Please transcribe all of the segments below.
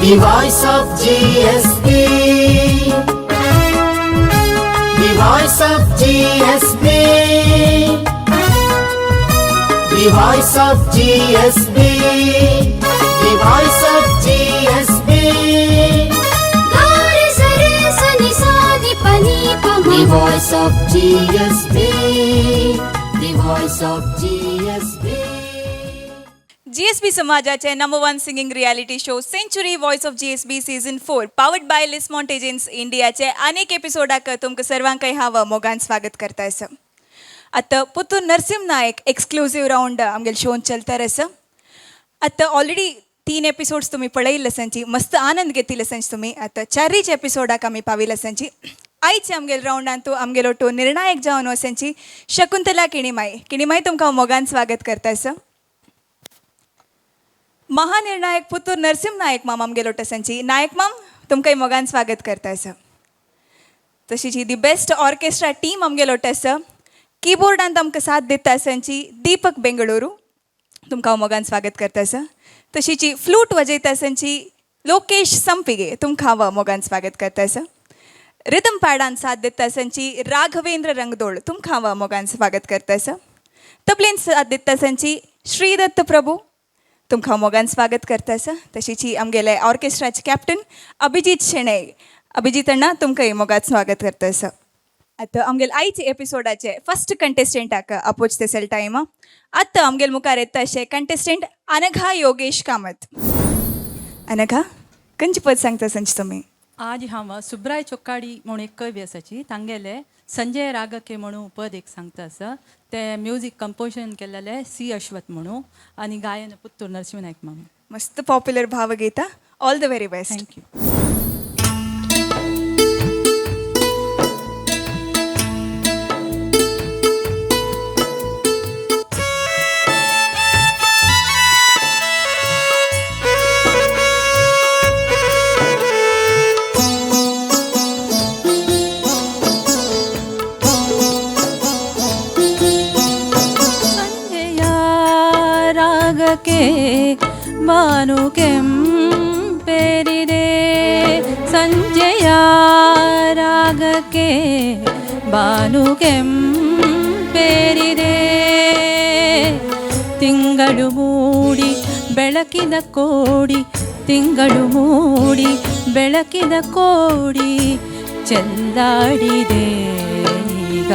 The voice of GSB. The voice of GSB. The voice of GSB. The voice of GSB. गा रे स रे स नि सा नि प नि प म. The voice of GSB. The voice of GSB. GSB समाजाचे number one singing reality show Century Voice of GSB season 4 powered by Lismont agents इंडियाचे अनेक एपिसोडाक तुमकां सर्वांकय हांव मोगान स्वागत करता आसा. आतां पुतूर नरसिंह नायक एक्सक्लुजीव रावंड आमगेले शोन चलता आसा. आतां ऑलरेडी 3 एपिसोड्स तुमी पळयल्ले आसांची, मस्त आनंद घेतिल्ले आसांची तुमी. आतां चारीच एपिसोडाक आमी पाविल्ले आसांची. आयचे आमगेले रावंडान तूं आमगेलो टो निर्णायक जावन आसांची शकुंतला किणीमाई. किणीमाई, तुमकां हांव मोगान स्वागत करता आसा. महानिर्णायक पुतूर नरसिंह नायक माम आमगेलो आसांची. नायक माम, तुमकां मोगान स्वागत करता आसा. तशीच ही the best orchestra team आमगेलो आसा. किबोर्डान आमकां साथ दिता आसांची दीपक बेंगळुरू, तुमकां हांव मोगान स्वागत करता आसा. तशीच ही फ्लूट वाजयता आसांची लोकेश संपिगे, तुमकां हांव मोगान स्वागत करता आसा. रिदम पॅडान साथ दिता आसांची राघवेंद्र रंगदोळ, तुमकां हांव मोगान स्वागत करता आसा. तबलेन साथ दिता आसांची श्रीदत्त प्रभू, तुमकां हांव मोगान स्वागत करता आसा. तशीच ही आमगेले ऑर्केस्ट्राचे कॅप्टन अभिजीत शेणै. अभिजीत अण्णा, तुमकांय मोगान स्वागत करता आसा. आतां आमगेले आयचे एपिसोडाचे फर्स्ट कंटेस्टंटाक अपोच तेसेल टायम. आतां आमगेले मुखार येता अशें कंटेस्टंट अनघा योगेश कामत. अनघा, खंयचे पद सांगता सांगचे तुमी? आज हांव सुब्राय चोक्काडी म्हणून एक कवी आसाची, तांगेले संजय रागके म्हणून पद एक सांगता आसा. ते म्युजीक कंपोजन केलेले सी अश्वत म्हणून आनी गायन पुत्तूर नरसिंह नायक मामा. मस्त popular भावगीता. All the very best. Thank you. ಸಂಜೆಯ ರಾಗಕ್ಕೆ ಬಾನು ಕೆಂಪೇರಿದೆ, ಸಂಜೆಯ ರಾಗಕ್ಕೆ ಬಾನು ಕೆಂಪೇರಿದೆ, ತಿಂಗಳು ಮೂಡಿ ಬೆಳಕಿನ ಕೋಡಿ, ತಿಂಗಳು ಮೂಡಿ ಬೆಳಕಿನ ಕೋಡಿ ಚೆಲ್ಲಾಡಿದೆ, ಈಗ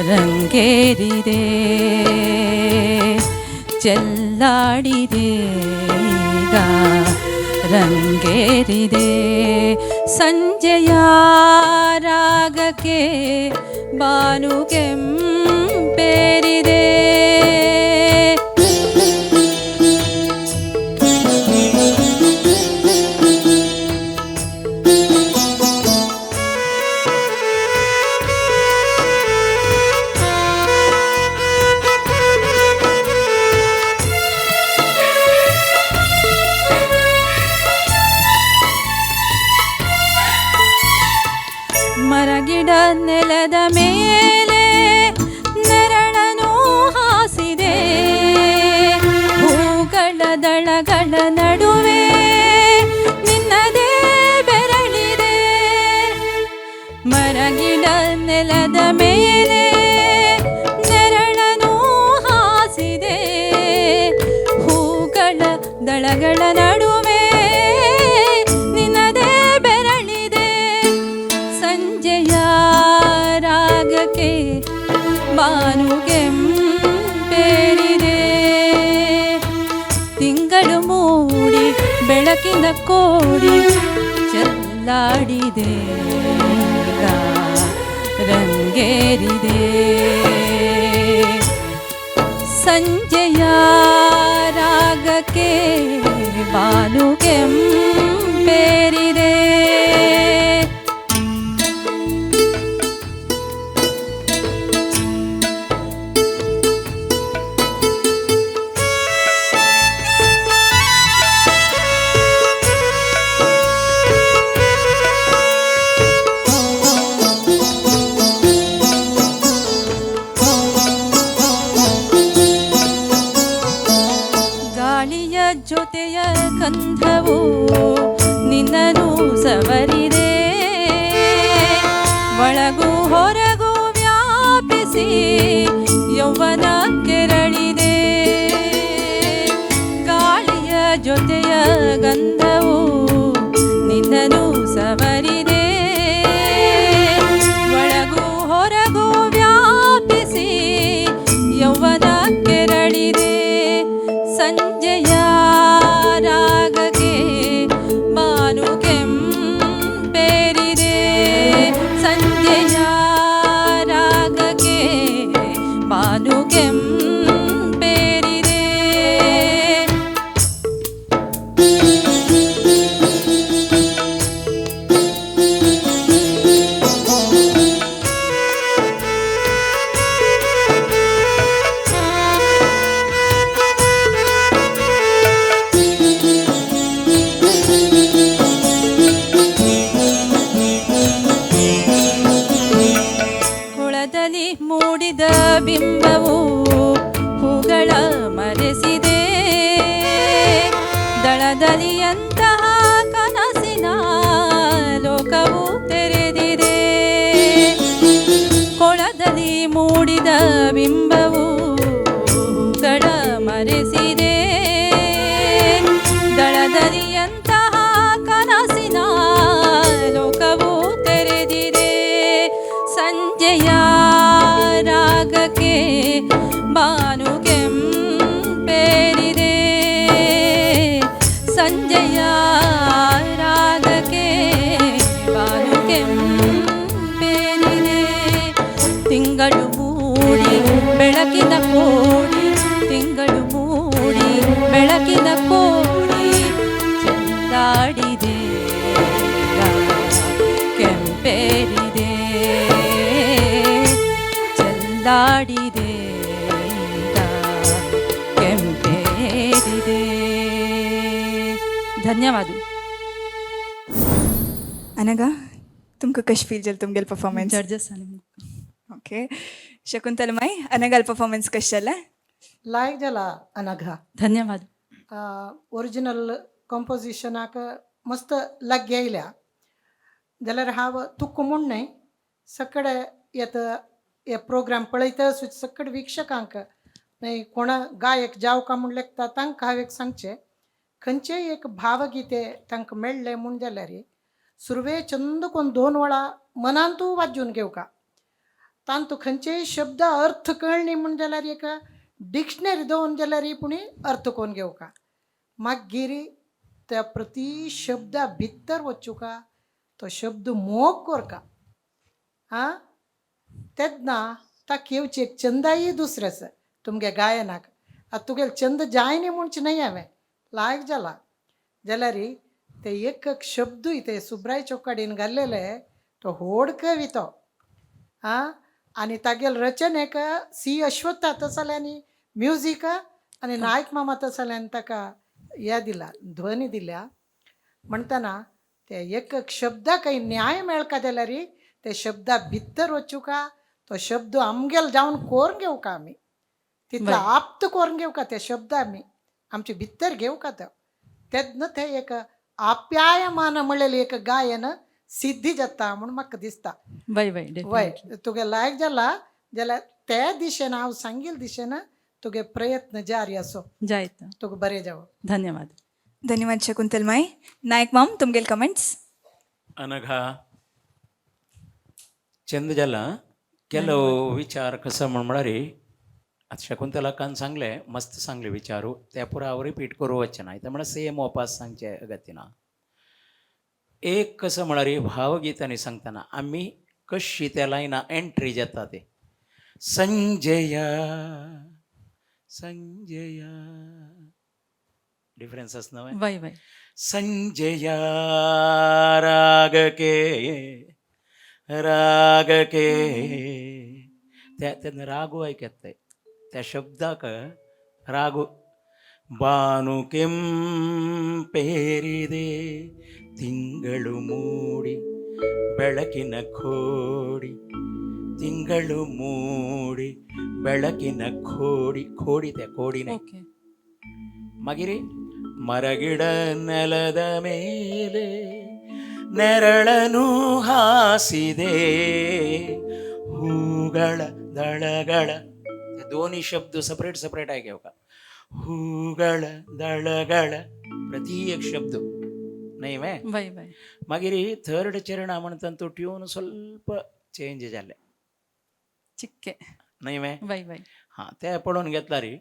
ರಂಗೇರಿದೆ, ಚೆಲ್ಲಾಡಿದೆ, ಈಗ ರಂಗೇರಿದೆ, ಸಂಜೆಯ ರಾಗಕ್ಕೆ ಬಾನು ಕೆಂಪೇರಿದೆ. ಮರಗಿಡ ನೆಲದ ಮೇಲೆ ನೆರಳನು ಹಾಸಿದೆ, ಹೂಗಳ ದಳಗಳ ನಡುವೆ ನಿನ್ನದೇ ಬೆರಳಿದೆ, ಮರಗಿಡ ನೆಲದ ಮೇಲೆ ನೆರಳನು ಹಾಸಿದೆ, ಹೂಗಳ ದಳಗಳ ನಡುವೆ ನಿನ್ನದೇ ಬೆರಳಿದೆ, ಸಂಜೆಯ ರಾಗಕ್ಕೆ ಬಾನು ಕೆಂಪೇರಿದೆ, ತಿಂಗಳು ಮೂಡಿ ಬೆಳಕಿನ ಕೋಡಿ ಚೆಲ್ಲಾಡಿದೆ, ಈಗ ರಂಗೇರಿದೆ, ಸಂಜೆಯ ರಾಗಕ್ಕೆ ಬಾನು ಕೆಂಪೇರಿದೆ. ಗಾಳಿಯ ಜೊತೆಯ ಗಂಧವು ನಿನ್ನನು ಸವರಿದೆ, ಒಳಗು ಹೊರಗು ವ್ಯಾಪಿಸಿ ಯೌವನ ಕೆರಳಿದೆ. ಗಾಳಿಯ ಜೊತೆಯ ಗಂಧವು ನಿನ್ನನು ಸವರಿದೆ, ಒಳಗು ಹೊರಗು ವ್ಯಾಪಿಸಿ ಯೌವನ ಕೆರಳಿದೆ. ಸಂಜೆಯ ರಾಗಕ್ಕೆ ಬಾನು ಕೆಂಪೇರಿದೆ, ಸಂಜೆಯ ರಾಗಕ್ಕೆ ಬಾನು ಕೆಂಪೇರಿದೆ. ಕೊಳದಲ್ಲಿ ಮೂಡಿದ ಬಿಂಬವು ಹೂಗಳ ಮರೆಸಿದೆ, ದಳದಲ್ಲಿ ಅಂತಹ ಕನಸಿನ ಲೋಕವು ತೆರೆದಿದೆ. ಕೊಳದಲ್ಲಿ ಮೂಡಿದ ಬಿಂಬವು ಹೂಗಳ ಮರೆಸಿದೆ, ದಳದಲ್ಲಿ ಅಂತಹ ಕನಸಿನ ಲೋಕವು ತೆರೆದಿದೆ. ಸಂಜೆಯ ರಾಗಕ್ಕೆ ಬಾನು ಕೆಂಪೇರಿದೆ, ಸಂಜೆಯ ರಾಗಕ್ಕೆ ಬಾನು ಕೆಂಪೇರಿದೆ. ತಿಂಗಳು ಮೂಡಿ ಬೆಳಕಿನ ಕೋಡಿ, ತಿಂಗಳು ಮೂಡಿ ಬೆಳಕಿನ ಕೋಡಿ ಚೆಲ್ಲಾಡಿದೆ, ಕೆಂಪೇರಿದೆ, ಚೆಲ್ಲಾಡಿದೆ, ಕೆಂಪೇರಿದೆ. ಧನ್ಯವಾದ. ಅನಗ, तुमकां कशें फील जालें तुमगेलें परफॉर्मन्स? जजेस आनी ओके, शकुंतल माई, अनगाल परफॉर्मन्स कशें जालें? लायक जाला अनघा. धन्यवाद. ओरिजिनल कंपोजिशनाक मस्त लाग्य येयल्या जाल्यार हांव तुका म्हूण न्हय, सगळे येता हे प्रोग्राम पळयता सगळे वीक्षकांक न्हय, कोण गायक जावका म्हूण लेखता तांकां हांव एक सांगचें, खंयचेय एक भावगीते तांकां मेळ्ळें म्हूण जाल्यार सुरवे चंद कोन्न दोन वळां मनांतू वाजून घेवका. तांतू खंयचेय शब्द अर्थ कळ्ळी म्हूण जाल्यार एक डिक्शनरी दवरून जाल्यार पुणी अर्थ कोन्न घेवका. मागीर त्या प्रती शब्दा भितर वचुका, तो शब्द मोग कोरका. आं, तेन्ना ताका येवची एक चंदाय दुसरें आसा तुमगे गायनाक. आतां तुगेले चंद जायना म्हणचें न्हय, हांवें लायक जाला जाल्यार ते एक एक शब्दूय ते सुब्राय चोकाडीन घाल्लेले, तो व्हड कवी तो. आं, आनी तागेले रचनेक सी अश्वत्थ तसल्यांनी म्युजीक आनी नायक मामा तसल्यांनी ताका हे दिला, ध्वनी दिल्या. म्हणटना ते एक एक शब्दाक न्याय मेळका जाल्यार ते शब्दा भितर वचुका, तो शब्द आमगेलो जावन कोरून घेवका आमी, तितलो आप्त कोरून घेवका ते शब्द आमी आमचे भितर घेवका तो. तेन्ना ते एक आप्यायमान म्हणलेलें एक गायन सिद्धी जाता म्हूण म्हाका दिसता. वय वय. वय, तुगे लायक जाला जाल्यार ते दिशेन, हांव सांगील दिशेन तुगे प्रयत्न जारी आसो. जायत. तुका बरें जावं. धन्यवाद. धन्यवाद शकुंतल माई. नायक माम, तुमगेले कमेंट्स? अनघा, चंद जाला. ಕೆಲವು विचार कसं म्हण म्हळ्यार आतां शकुंतलाकान सांगलें, मस्त सांगले विचारू, ते पुरा हांव रिपीट करूं वचचें ना. म्हळ्यार सेम वापस सांगचें अगत्य ना. एक कसं म्हळ्यार भावगीतांनी सांगतना आमी कशी त्या लायना एंट्री जाता ते संजया संजया डिफरन्स आसना न्हय? वय वय. संजया राग के राग के, त्या तेन्ना रागो आयकता त्या शब्दाक रागो. ಬಾನು ಕೆಂಪೇರಿದೆ, ತಿಂಗಳು ಮೂಡಿ ಬೆಳಕಿನ ಕೋಡಿ, ತಿಂಗಳು ಮೂಡಿ ಬೆಳಕಿನ ಕೋಡಿ, ಕೋಡಿ त्या ಕೋಡಿನೇ. ओके. मागीर ಮರಗಿಡ ನೆಲದ ಮೇಲೆ ನೆರಳನು ಹಾಸಿದೆ, ಹೂಗಳ ದಳಗಳ, दोन्ही शब्द ಸಪರೇಟ್ ಸಪರೇಟ್ ಆಗಿ ಹೂಗಳ ದಳಗಳ ಪ್ರತಿ एक ಶಬ್ದ नाही मे वय वय मागीर थर्ड चरण म्हणटा तो ट्यून ಸ್ವಲ್ಪ चेंज जालें चिक्के नाही मे वय वय हां ते पळोवन घेतला री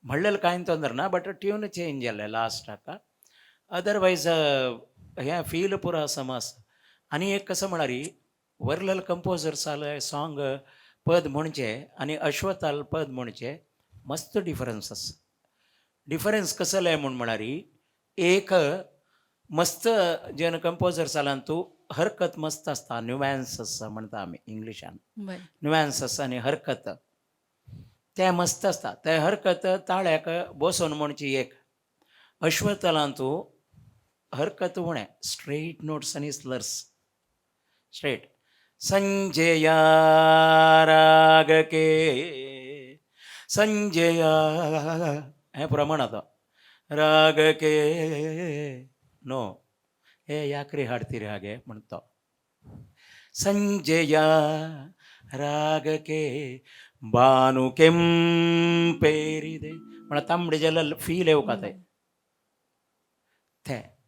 म्हणलेलं कांय ತೊಂದರೆ ना बट ट्यून चेंज जालें लास्टाक. अदरवायज हें फील पुरा समज. आनी एक कसं म्हळ्यार वरलल कंपोजर्स आले सॉंग पद म्हणचे आनी अश्वताल पद म्हणचे मस्त डिफरन्स आसा. डिफरन्स कसले म्हूण म्हळ्यार एक मस्त जेन्ना कंपोजर्स आला तूं हरकत मस्त आसता, न्युएन्सस म्हणटा आमी इंग्लिशान, वय न्युएन्सस आनी हरकत ते मस्त आसता. ते हरकत ताळ्याक बसोवन म्हणची एक अश्वतलांतू तूं हरकत उणें स्ट्रेट नोट्स आनी स्लर्स स्ट्रेट. संजया रागके संजया हें प्रमाण आतां रागके नो हे याकरी हाडती रे हागे म्हणतो संजया रागके बानु केंपेरिದೆ म्हळ्यार तांबडे जाल्यार फील येवका ते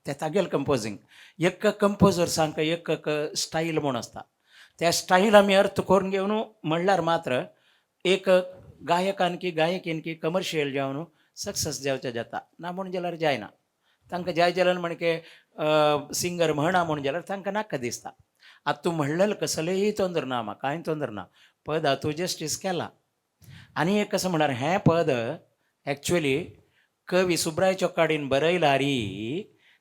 ते तागेल कंपोजींग. एक कंपोजर्सांक एक स्टायल म्हूण आसता, त्या स्टायल आमी अर्थ करून घेवन म्हणल्यार मात्र एक गायकान की गायकीन की कमर्शियल जावन सक्सेस जावचें जाता ना म्हूण जाल्यार जायना. तांकां जाय जाल्यार म्हणके सिंगर म्हणा म्हूण जाल्यार तांकां नाका दिसता. आतां तूं म्हणलें कसलेंय तोंदर ना म्हाका कांय तोंदर ना, पद तूं जस्टीस केला. आनी एक कसं म्हणल्यार हें पद एक्चुअली कवी सुब्राय चोकाडीन बरयला री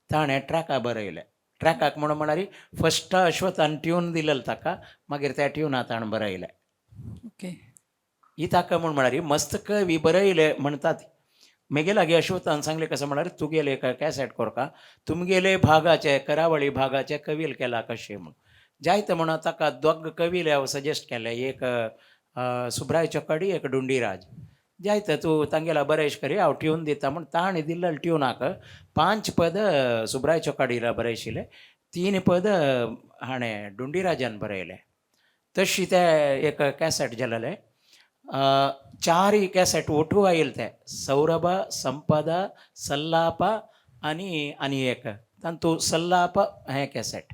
ताणें ट्रॅका बरयलें. ट्रॅकाक म्हणून म्हळ्यार फस्ट अश्वतान ट्यून दिलेलो ताका, मागीर त्या ट्युना ताणें बरयलें. ओके ही ताका म्हूण म्हळ्यार मस्त कवी बरयले म्हणटात. मेगे लागीं अश्वतान सांगलें कसं म्हळ्यार तुगेले कॅसेट कोरका तुमगेले भागाचे करावळी भागाचे कवील केला कशें म्हूण जायते म्हणून ताका दोग कवीले हांव सजेस्ट केले, एक सुब्राय चोकाडी एक डुंडीराज. जायते तूं तांगेला बरेश करी हांव ट्यून दिता म्हूण ताणें दिल्लें ट्युनाक 5 पद सुब्राय चोकाडीला बरयशिल्लें, 3 पद हाणें डुंडीराजान बरयलें. तशी ते एक कॅसेट जालेलें. 4 कॅसेट ओटू आयल ते सौरभ संपदा सल्लाप आनी आनी एक तांतू सल्लाप हें कॅसेट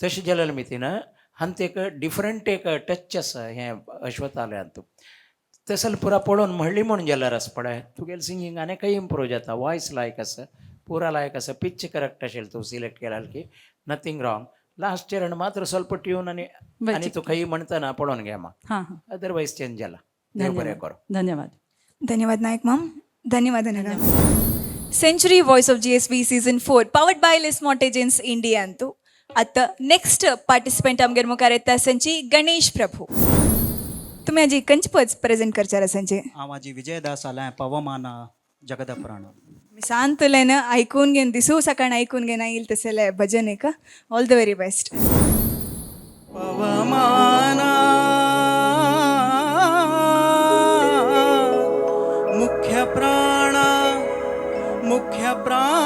तशें जालेलें मितीन हांत एक डिफरंट एक टच आसा हें अश्वतालयांत. तसले पुरा पळोवन म्हणली म्हूण जाल्यार आसा पळय तुगेलें सिंगींग आनी खंय इम्प्रूव जाता, वॉयस लायक आसा, पुरा लायक आसा, पिच करेक्ट आशिल्लें तूं सिलेक्ट केल्यार की नथींग रॉंग. लास्ट चरण मात्र ಸ್ವಲ್ಪ ट्यून आनी आनी तूं खंय म्हणटना पळोवन घे म्हाका, हां हां अदरवायज चेंज जाला. देव बरें करूं. धन्यवाद. धन्यवाद नायक माम, धन्यवाद Anagha. Century voice of G S B season 4 powered by Lis mortgages India Antu आतां नेक्स्ट पार्टिसिपंट आमगेर मुखार येता संची गणेश प्रभू. तुम्ही आजी कंच पद प्रेझेंट करचार संचे? हांव आजी विजयदास आलाय पवमान जगद प्राण. सांतलेन ऐकून घेन दिसू सकाळ ऐकून घेन येईल तसले भजन एक. All the very best. Pavamana मुख्य प्राण मुख्य प्राण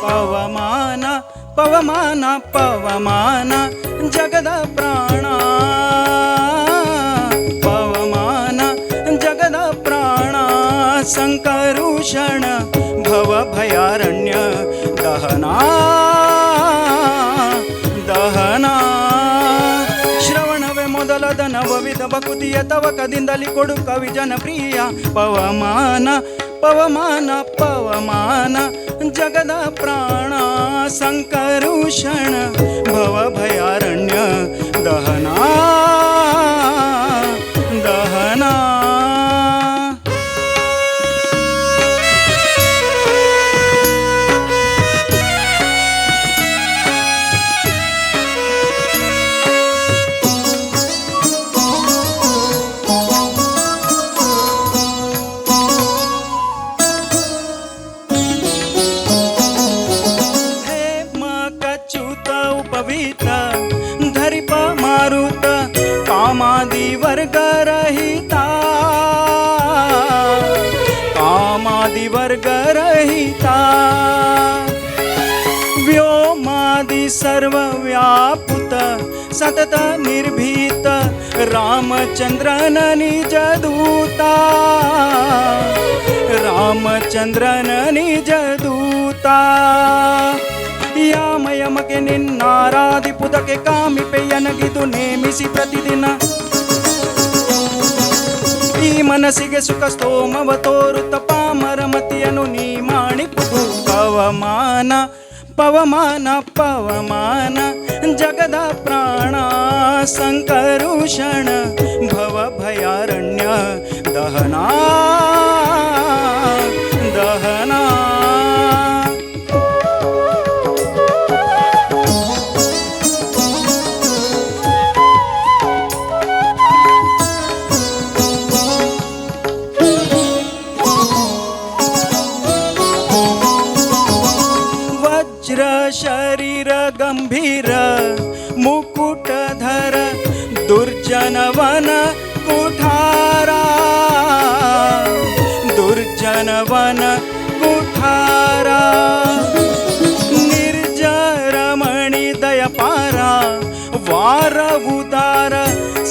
ಪವಮಾನ ಪವಮಾನ ಪವಮಾನ ಜಗದ ಪ್ರಾಣ ಪವಮಾನ ಜಗದ ಪ್ರಾಣ ಸಂಕರುಷಣ ಭವ ಭಯಾರಣ್ಯ ದಹನ ದಹನ ಶ್ರವಣವೇ ಮೊದಲಾದ ನವವಿಧ ಭಕುತಿಯ ತವಕದಿಂದಲಿ ಕೊಡು ಕವಿ ಜನಪ್ರಿಯ ಪವಮಾನ ಪವಮಾನ ಪವಮಾನ ಜಗದ ಪ್ರಾಣ ಸಂಕರುಷಣ ಭವ ಭಯಾರಣ್ಯ ದಹನ ದಹನ. जातीयादि वर्ग रहिता व्योमादि सर्व व्यापुत सतत निर्भीत रामचंद्रन निज दूता रामचंद्रन निज दूता ಯಾಮಯಮಕ್ಕೆ ನಿನ್ನಾರಾಧಿಪುದಕ್ಕೆ ಕಾಮಿಪೆಯನಗಿದು ನೇಮಿಸಿ ಪ್ರತಿದಿನ ಈ ಮನಸ್ಸಿಗೆ ಸುಖ ಸ್ತೋಮವ ತೋರುತ್ತ ಪಾಮರ ಮತಿಯನ್ನು ನೀ ಮಾಣಿಪುದು ಪವಮಾನ ಪವಮಾನ ಪವಮಾನ ಜಗದ ಪ್ರಾಣ ಸಂಕರುಷಣ ಭವ ಭಯಾರಣ್ಯ ದಹನಾ ದಹನಾ. ವಜ್ರ ಶರೀರ ಗಂಭೀರ ಮುಕುಟಧರ ದುರ್ಜನವನ ಕುಠಾರ ದುರ್ಜನವನ ಕುಠಾರ ನಿರ್ಜರಮಣಿ ದಯಪಾರ ವಾರ ಉದಾರ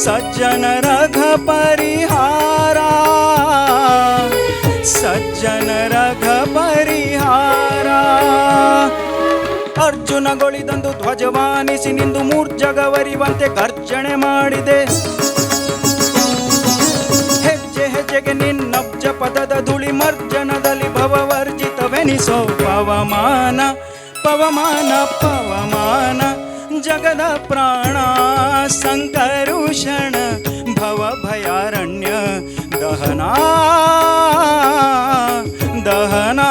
ಸಜ್ಜನ ರಘ ಪರಿಹಾರ ಸಜ್ಜನ ರಘ ಪರಿಹಾರ. ಅರ್ಜುನಗೊಳಿದಂದು ಧ್ವಜವಾನಿಸಿ ನಿಂದು ಮೂರ್ಜಗವರಿವಂತೆ ಗರ್ಜನೆ ಮಾಡಿದೆ. ಹೆಜ್ಜೆ ಹೆಜ್ಜೆಗೆ ನಿನ್ನಬ್ಜ ಪದದ ಧೂಳಿ ಮರ್ಜನದಲ್ಲಿ ಭವವರ್ಜಿತವೆನಿಸೋ ಪವಮಾನ ಪವಮಾನ ಪವಮಾನ ಜಗದ ಪ್ರಾಣ ಸಂಕರುಷಣ ಭವ ಭಯಾರಣ್ಯ ದಹನಾ ದಹನಾ.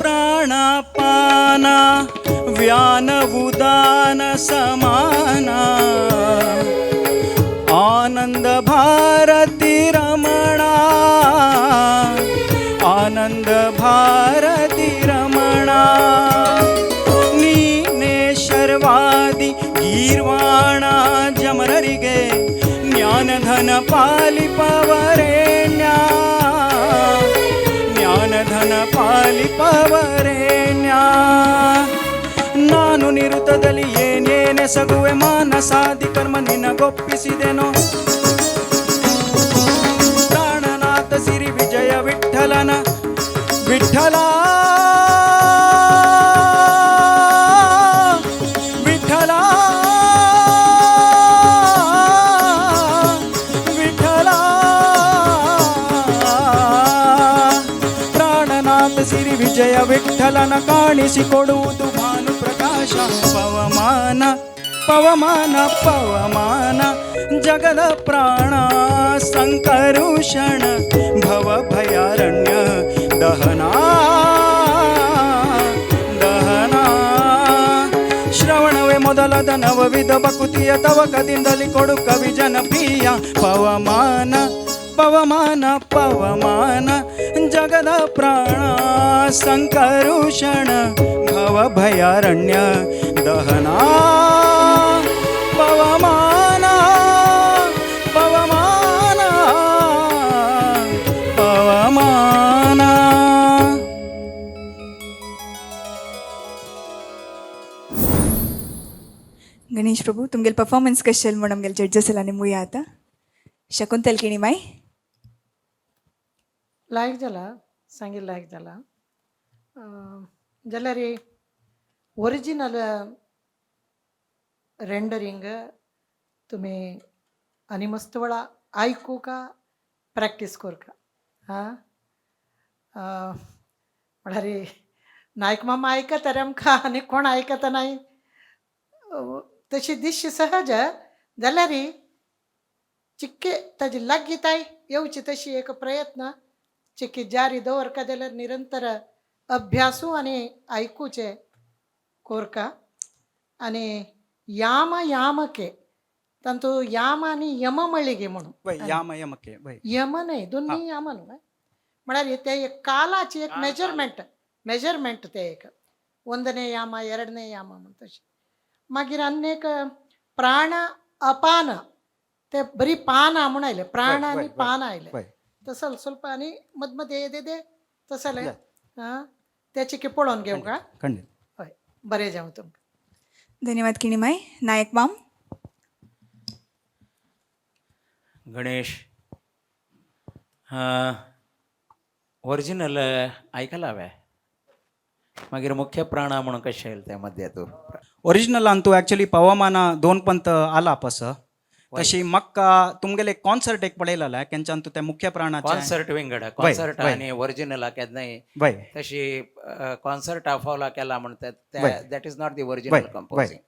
ಪ್ರಾಣಪಾನ ವ್ಯಾನ ಉದಾನ ಸಮಾನ ಆನಂದ ಭಾರತಿ ರಮಣ ಆನಂದ ಭಾರತಿ ರಮಣ. ನೀನೇ ಶರ್ವಾದಿ ಗೀರ್ವಾಣ ಜಮರರಿಗೆ ಜ್ಞಾನಧನ ಪಾಲಿಪವರೇಣ್ಯ ಜ್ಞಾನಧನ ಪಾಲಿಪವರೇಣ್ಯ. ನಾನು ನಿರುತದಲ್ಲಿ ಏನೇನೆಸಗುವೆ ಮಾನಸಾದಿ ಕರ್ಮ ನಿನಗೊಪ್ಪಿಸಿದೆನೋ ಪ್ರಾಣನಾಥ ಸಿರಿ ವಿಜಯ ವಿಠಲನ ವಿಠಲ ವಿಠಲ ವಿಠಲ. ಪ್ರಾಣನಾಥ ಸಿರಿ ವಿಜಯ ವಿಠಲನ ಕಾಣಿಸಿಕೊಡುವುದು ಭಾನು ಪ್ರಕಾಶ ಪವಮಾನ ಪವಮಾನ ಪವಮಾನ ಜಗದ ಪ್ರಾಣ ಸಂಕರುಷಣ ಭವ ಭಯಾರಣ್ಯ ದಹನಾ ದಹನಾ. ಶ್ರವಣವೇ ಮೊದಲಾದ ನವವಿಧ ಬಕುತಿಯ ತವಕದಿಂದಲಿ ಕೊಡು ಕವಿ ಜನಪ್ರಿಯ ಪವಮಾನ ಪವಮಾನ ಪವಮಾನ ಜಗದ ಪ್ರಾಣ ಸಂಕರುಷಣ ಭವ ಭಯಾರಣ್ಯ ದಹನಾ ಪವಮಾನ ಪವಮಾನ ಪವಮಾನ. गणेश प्रभू तुमगेले परफॉर्मन्स कशें म्हूण आमगेले जड्जस आनी मुया आतां शकुंतल किणी माई. लायक जाला सांगील लायक जाला जाल्यार ओरिजिनल रेंडरींग तुमी आनी मस्त वेळा आयकूका प्रॅक्टीस करका. आं म्हळ्यार नायक मामा आयकता रे आमकां आनी कोण आयकता नाय तशी दिसशी सहज जाल्यार चिक्के ताजी लागीताय येवची तशी एक प्रयत्न चिक्की जारी दवरका जाल्यार निरंतर अभ्यासू आनी आयकुचें कोरका. आनी याम यामके तांतू याम आनी यम म्हळ्ळी म्हणून. वय, याम यमके वय. यम न्हय, दोन्ही याम न्हू. म्हळ्यार ते एक कालाची एक मेजरमेंट, मेजरमेंट ते एक ಒಂದನೇ ಯಾಮ, ಎರಡನೇ ಯಾಮ म्हण तशें. मागीर आनी एक प्राण अपान, ते बरी पान म्हूण आयलें, प्राण आनी पान आयलें. तसं ಸ್ವಲ್ಪ आनी मद मध्ये येते ते तसलें. हां, त्याची की पळोवन घेवंक. खंडीत. हय, बरें जावं तुमकां. धन्यवाद किणीमाय. नायक माम. गणेश, ओरिजिनल आयकला हांवें, मागीर मुख्य प्राणा म्हणून कशें येयलें तें मद्ये तूं? ओरिजिनल अंतू ॲक्च्युली पवमान दोन पंत आलाप असं तशी मक्का तुमगेले कॉन्सर्ट एक पळयलें केंच्यान तूं ते मुख्य प्राणाचे. कॉन्सर्ट विंगड, कॉन्सर्ट आनी ओरिजिनल केन्नाय. तशी कॉन्सर्ट फॉलो केला म्हणटात, that is not the original composing.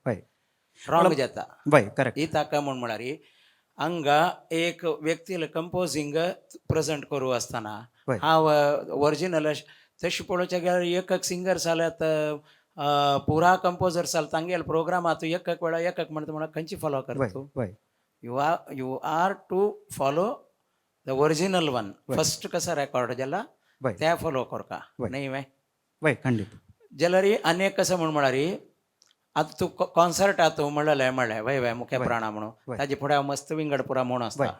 Wrong जाता. वय, करेक्ट. ही ताका म्हूण म्हळ्यार हांगा एक व्यक्तीले कंपोजींग प्रेझेंट करूं आसतना हांव ओरिजिनल तशें पळोवच्या गेल्यार एक एक सिंगर जाल्यात, पुरा कंपोजर जाल, तांगेले प्रोग्रामा तूं एक एक वेळा एक एक म्हणटा म्हणून खंयची फॉलो करता तूं? You are to follow the original one first. कसा रेकॉर्ड जाला त्या फॉलो करका न्ही वे? वय, खंडीत. जाल्यार आनी एक कसं म्हूण म्हळ्यार आतां तूं कॉन्सर्ट तूं म्हणलें म्हणलें वय वय मुख्य प्राणा म्हणून ताजे फुडें हांव मस्त विंगड पुरा म्हूण आसता.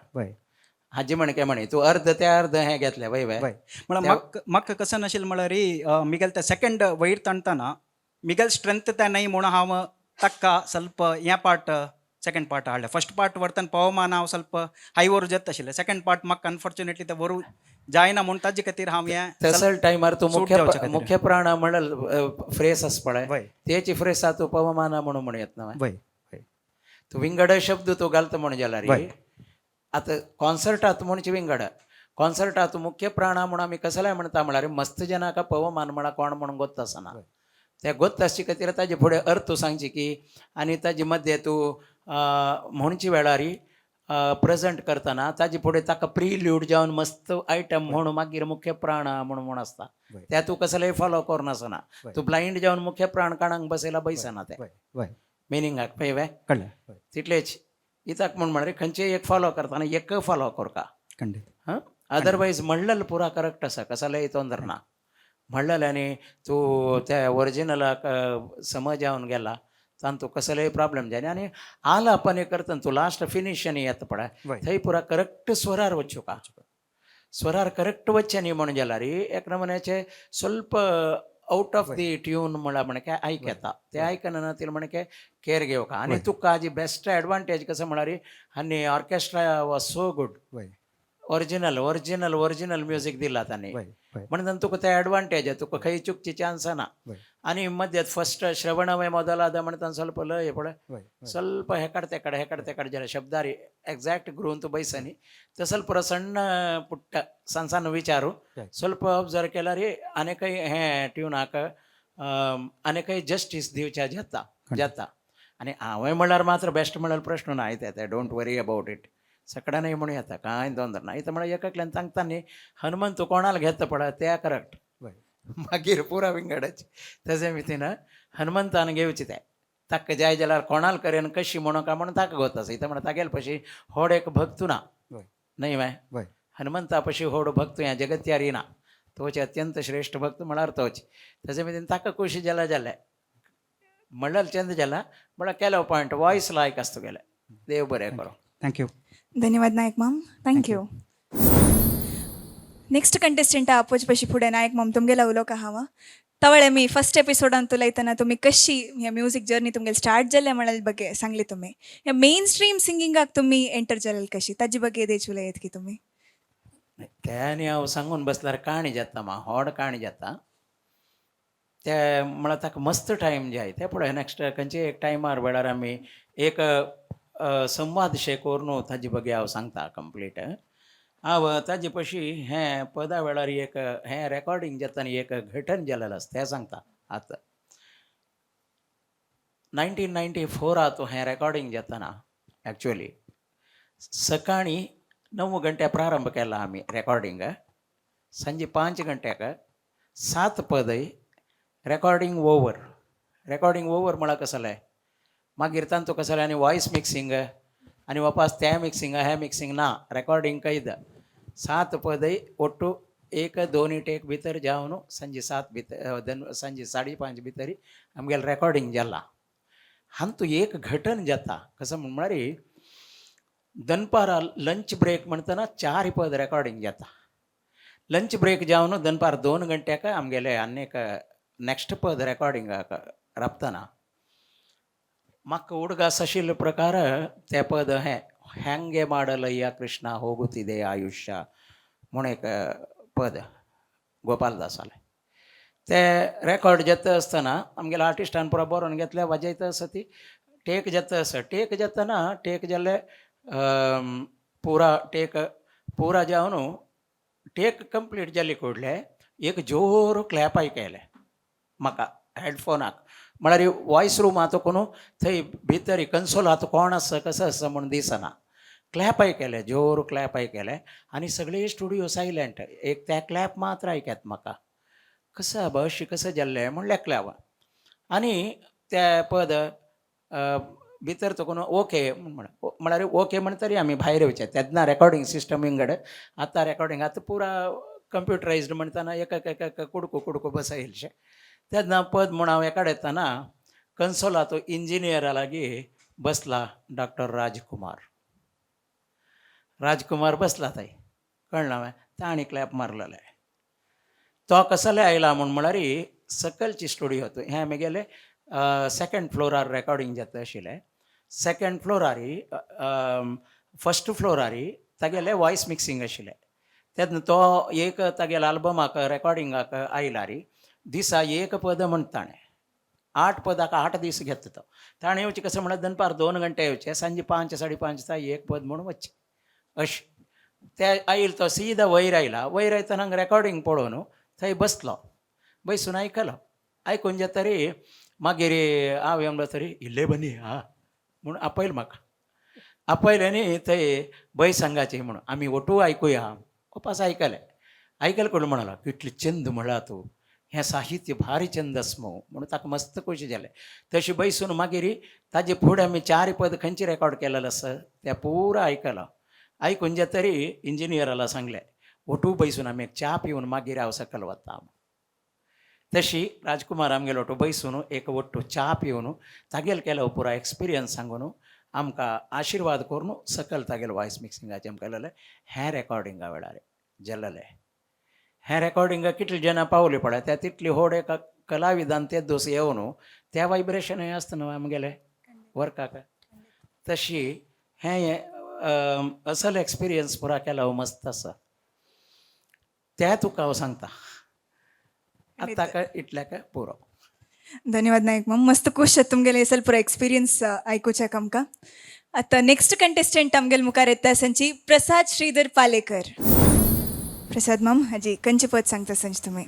हाजी म्हणके म्हणी तूं अर्ध ते अर्ध हें घेतलें वय वय. वय, म्हळ्यार म्हाका म्हाका कसं नाशिल्लें म्हळ्यार मिगेल ते सेकंड वयर ताणतना मिगेल स्ट्रेंथ ते नाही म्हणून हांव ताका ಸ್ವಲ್ಪ हें पार्ट सेकंड पार्ट हाडलें. फर्स्ट पार्ट व्हरतना पवमान हांव ಸ್ವಲ್ಪ हाय वरू जाता आशिल्लें. सेकंड पार्ट म्हाका अनफॉर्च्युनेटली ते वरू जायना म्हूण ताजे खातीर हांव हें तसल टायमार तूं सूट मुख्य जावच्या खातीर. मुख्य प्राणा म्हणल फ्रेस आस पळय, तेची फ्रेस तूं पवमाना म्हणून म्हणू येत ना. वय वय तूं विंगड शब्द तूं घालता म्हणून जाल्यार आतां कॉन्सर्टात म्हणचे विंगड कॉन्सर्टात मुख्य प्राणा म्हणून आमी कसलें म्हणटा म्हळ्यार मस्त जनाका पवमान म्हणा कोण म्हणून गोत्त आसना. ते गोत्त आसचे खातीर ताजे फुडें अर्थ सांगची की आनी ताजे मध्यें तूं म्हणचे वेळार प्रेझेंट करतना ताजे फुडें ताका प्रिल्यूड जावन मस्त आयटम म्हणून मागीर मुख्य प्राण म्हणून म्हूण आसता. त्या तूं कसलेंय फॉलो करनासना तूं ब्लायंड जावन मुख्य प्राण काणांक बसयला बैसना ते वय वय मिनिंगाक पळय वे. कळ्ळें, वय. तितलेच इताक म्हूण म्हळ्यार खंयचेय एक फॉलो करतना एक फॉलो करका. खंडीत. हां, अदरवायज म्हणलेलं पुरा करेक्ट आसा, कसलेंय तोंदर ना म्हणलेलें. आनी तूं त्या ओरिजिनलाक समज जावन गेला तांतू कसलेय प्रॉब्लेम जायना. आनी आलापन करतना तूं लास्ट फिनीश आनी येता पळय, थंय पुरा करेक्ट स्वरार वचूं का, स्वरार करेक्ट वचचें न्ही म्हणून जाल्यार एक नमुन्याचें ಸ್ವಲ್ಪ ಔಟ್ ಆಫ್ the tune म्हळ्यार म्हणके आयक येता, ते आयकना ती म्हणके केअर घेवका. आनी तुका हाजी बेस्ट एडवांटेज कसं म्हळ्यार आनी orchestra was so good. Original original original music दिला तांणी. वय वय म्हणून तुका ते एडवांटेज, तुका खंय चुकची चान्स ना. आनी मध्यात फर्स्ट श्रवणमय ಮೊದಲಾದ म्हणताना ಸ್ವಲ್ಪ लय पळय, ಸ್ವಲ್ಪ हेकाड तेकाड हेकाड तेकाड जाल्यार शब्दारी एक्झॅक्ट ग्रोवन बैसनी तसल पुरो सಣ್ಣ ಪುಟ್ಟ ಸಣ್ಣ ಸಣ್ಣ ವಿಚಾರು ಸ್ವಲ್ಪ ऑब्झर्व केल्यार आनीकय हें ट्युनाक आनीकय जस्टीस दिवच्या जाता जाता. आनी हांवें म्हणल्यार मात्र बेस्ट म्हणल्यार प्रश्न ना येता, don't worry about it. सगळ्यांनी म्हणू येता, कांय दोंदर ना. इथं म्हळ्यार एककल्यान सांगता न्ही, हनुमंत कोणाला घेता पळय त्या करेक्ट. मागीर पुरा विंगडाची तशें मितीन हनुमंतान घेवची ते ताका जाय जाल्यार कोणाल करेन कशी म्हणू काय म्हणून ताका गोत आसा. इथं म्हणटा तागेल पशी होड एक भक्तू ना. न्ही माय? हनुमंता पशी होड भक्त ह्या जगत्यारी ना, तोच अत्यंत श्रेष्ठ भक्त म्हळ्यार तोच. तशें मितीन ताका खुशी जाला जालें म्हणल्यार चंद जाला म्हळ्यार केलो पॉयंट वॉयस लायक आसता गेलें. देव बरें करूं. Thank you. धन्यवाद नायक माम, thank you. Next contestant आपोच पशी फुडें नायक माम तुमगेला उलोवंक हांव तवळे मी फर्स्ट एपिसोडान तुलयतना तुमी कशी ह्या म्युझिक जर्नी तुमगेली स्टार्ट जाल्ले म्हळ्यार ಬಗ್ಗೆ सांगली तुमी. ह्या मेन स्ट्रीम सिंगिंगाक तुमी एंटर जालेल कशी ताजी ಬಗ್ಗೆ देच उलयत की तुमी? ते आनी हांव सांगून बसल्यार काणी जाता, मा होड काणी जाता ते. म्हळ्यार ताका मस्त टायम जाय ते पळय. नेक्स्ट खंयचे एक टायमार वेळार आमी एक संवाद शे करून ताजे ಬಗ್ಗೆ हांव सांगता कंप्लीट. हांव ताजे पशी हें पदा वेळार एक हें रेकॉर्डिंग जाता आनी एक घटन जालेलें आसा तें सांगता. आतां 1994 हें रेकॉर्डिंग जाताना एक्चुअली सकाळी 9 गंटे प्रारंभ केला आमी रेकॉर्डिंग, संजे 5 गंट्याक 7 पदय रेकॉर्डिंग ओवर. रेकॉर्डिंग ओवर म्हळ्यार कसलें, मागीर तांचो कसलें आनी वॉयस मिक्सिंग आनी वापस त्या मिक्सिंग ह्या मिक्सिंग ना रेकॉर्डिंग कैद 7 पदय ಒಟ್ಟು एक दोन टेक भितर जावन संजे 7 भितर संजे 5:30 भितर आमगेलें रेकॉर्डिंग जाला. हांतू एक घटन जाता कसं म्हळ्यार दनपारा लंच ब्रेक म्हणटना 4 पद रेकॉर्डिंग जाता. लंच ब्रेक जावन दनपार 2 गंट्याक आमगेले आनी एक नेक्स्ट पद रेकॉर्डिंगाक राबतना म्हाका उडगास आशिल्ले प्रकार ते पद हें ಹ್ಯಾಂಗೆ ಮಾಡಲಯ್ಯ ಕೃಷ್ಣ ಹೋಗುತ್ತಿದೆ ಆಯುಷ್ಯ म्हूण एक पद गोपालदासालें. ते रेकॉर्ड जाता आसतना आमगेल्या आर्टिस्टान पुरो बरोवन घेतलें वाजयता आसा ती टेक जाता आसा टेक जातना टेक जाल्ले पुरा टेक पुरा जावन टेक कंप्लीट जाली कोडले एक जोर क्लॅप आयकयलें म्हाका हेडफोनाक म्हळ्यार वॉयस रूम आतां कोण थंय भितर कन्सोल आतां कोण आसा कसो आसा म्हूण दिसना. क्लॅप आयकलें जोर क्लॅप आयकलें आनी सगळे स्टुडियो सायलंट एक त्या क्लॅप मात्र आयकत म्हाका कसं आबा अशें कसं जाल्लें म्हणलें क्लॅप आनी ते पद भितर तो ओके म्हळ्यार ओके म्हणटरी आमी भायर येवचे तेन्ना रेकॉर्डिंग सिस्टम विंगड आतां रेकॉर्डिंग आतां पुरा कंप्युटरायज्ड म्हणटना एक एक एक कुडको कुडको बसयलशें. तेन्ना पद म्हूण हांव एकाडे येतना कन्सोला तो इंजिनियरा लागीं बसला डॉक्टर राजकुमार. राजकुमार बसला थंय कळ्ळें हांवें ताणें क्लॅप मारलेलें. तो कसले आयला म्हूण म्हळ्यार सकलची स्टुडियो हें आमगेलें सेकंड फ्लोरार रेकॉर्डिंग जाता आशिल्लें. सेकंड फ्लोरार फर्स्ट फ्लोरार तागेलें वॉयस मिक्सिंग आशिल्लें. तेन्ना तो एक तागेल्या आल्बमाक रेकॉर्डिंगाक आयलार दिसा एक पद म्हणटा ताणें 8 पदाक 8 दीस घेता तो. ताणें येवचें कसं म्हळ्यार दनपार 2 घंटे येवचें सांजे 5 5:30 एक पद म्हणून वचचें अशें. ते आयल तो सीदा वयर आयला वयर येतना हांगा रेकॉर्डिंग पळोवन थंय बसलो बसून आयकलो आयकून जातरी मागीर हांव येवन तरी इल्ले बनी हा म्हूण आपयलें म्हाका. आपयलें न्ही थंय बय सांगाची म्हणून आमी ओटू आयकुया उपास आयकलें आयकलें कोण म्हणलो कितलें चंद म्हळ्यार तूं हें साहित्य भारी चंद आस म्हणून ताका मस्त खोशी जालें. तशें बैसून मागीर ताजे फुडें आमी 4 पद खंयचे रेकॉर्ड केलेलें आसा तें पुरा आयकलां. आयकून जातरी इंजिनियराला सांगलें ओटू बैसून आमी एक च्या पिवन मागीर हांव सकयल वता. तशी राजकुमार आमगेलो ओटू बैसून एक ओट्टू च्या पिवन तागेल केलो पुरा एक्सपिरियन्स सांगून आमकां आशिर्वाद करून सकयल तागेलो वॉयस मिक्सिंगाचें आमकां केलेलें हें रेकॉर्डिंगा वेळार जालेलें. हें रेकॉर्डिंगा कितले जाणां पावली पळय त्या तितली होड एका कलाविदान ते दोस येवन त्या वायब्रेशन हें आसता न्हू आमगेलें वर्काक तशी हें असल एक्सपिरियन्स पुरा केला मस्त आसा त्या तुका हांव सांगता आतां काय इतल्याक पुरो. धन्यवाद नायक माम मस्त खुश आहात तुमगेले असल पुरो एक्सपिरियन्स आयकुच्याक आमकां. आतां नेक्स्ट कंटेस्टंट आमगेले मुखार येता संची प्रसाद श्रीधर पालेकर. प्रसाद माम हाजी खंयचें पद सांगता संच तुमी?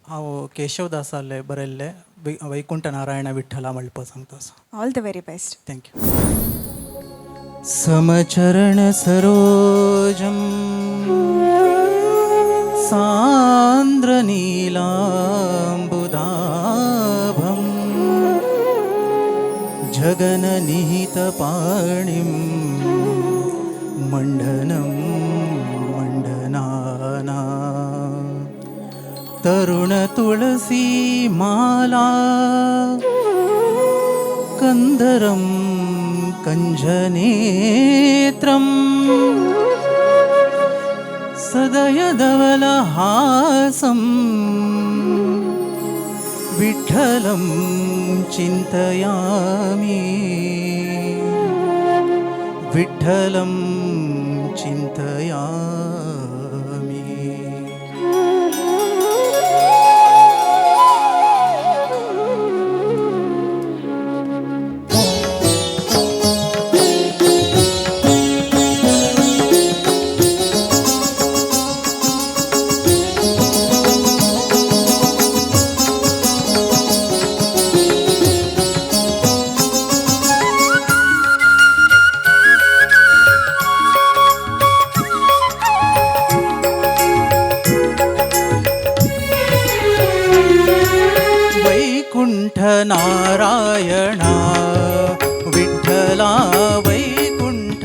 हांव केशवदासाले बरयल्लें वैकुंठ नारायण विठ्ठला म्हणपा सांगता. All the very best. Thank you. समचरण सरोजं सान्द्रनीलाम्बुदाभं जगननिहितपाणिं मण्डनं मण्डनाना तरुणतुलसी माला कंदरं कंजनेत्रं सदयधवलहासं विठ्ठलं चिन्तयामि विठ्ठलं चिन्तयामि. वैकुंठ नारायणा विठ्ठला वैकुंठ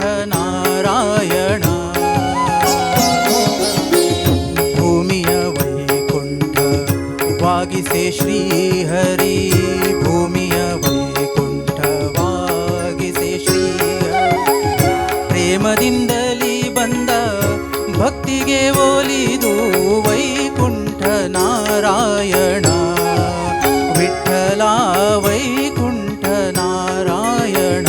ಪ್ರೇಮದಿಂದಲೇ ಬಂದ ಭಕ್ತಿಗೆ ಒಲಿದು ವೈಕುಂಠ ನಾರಾಯಣ ವಿಠಲ ವೈಕುಂಠ ನಾರಾಯಣ.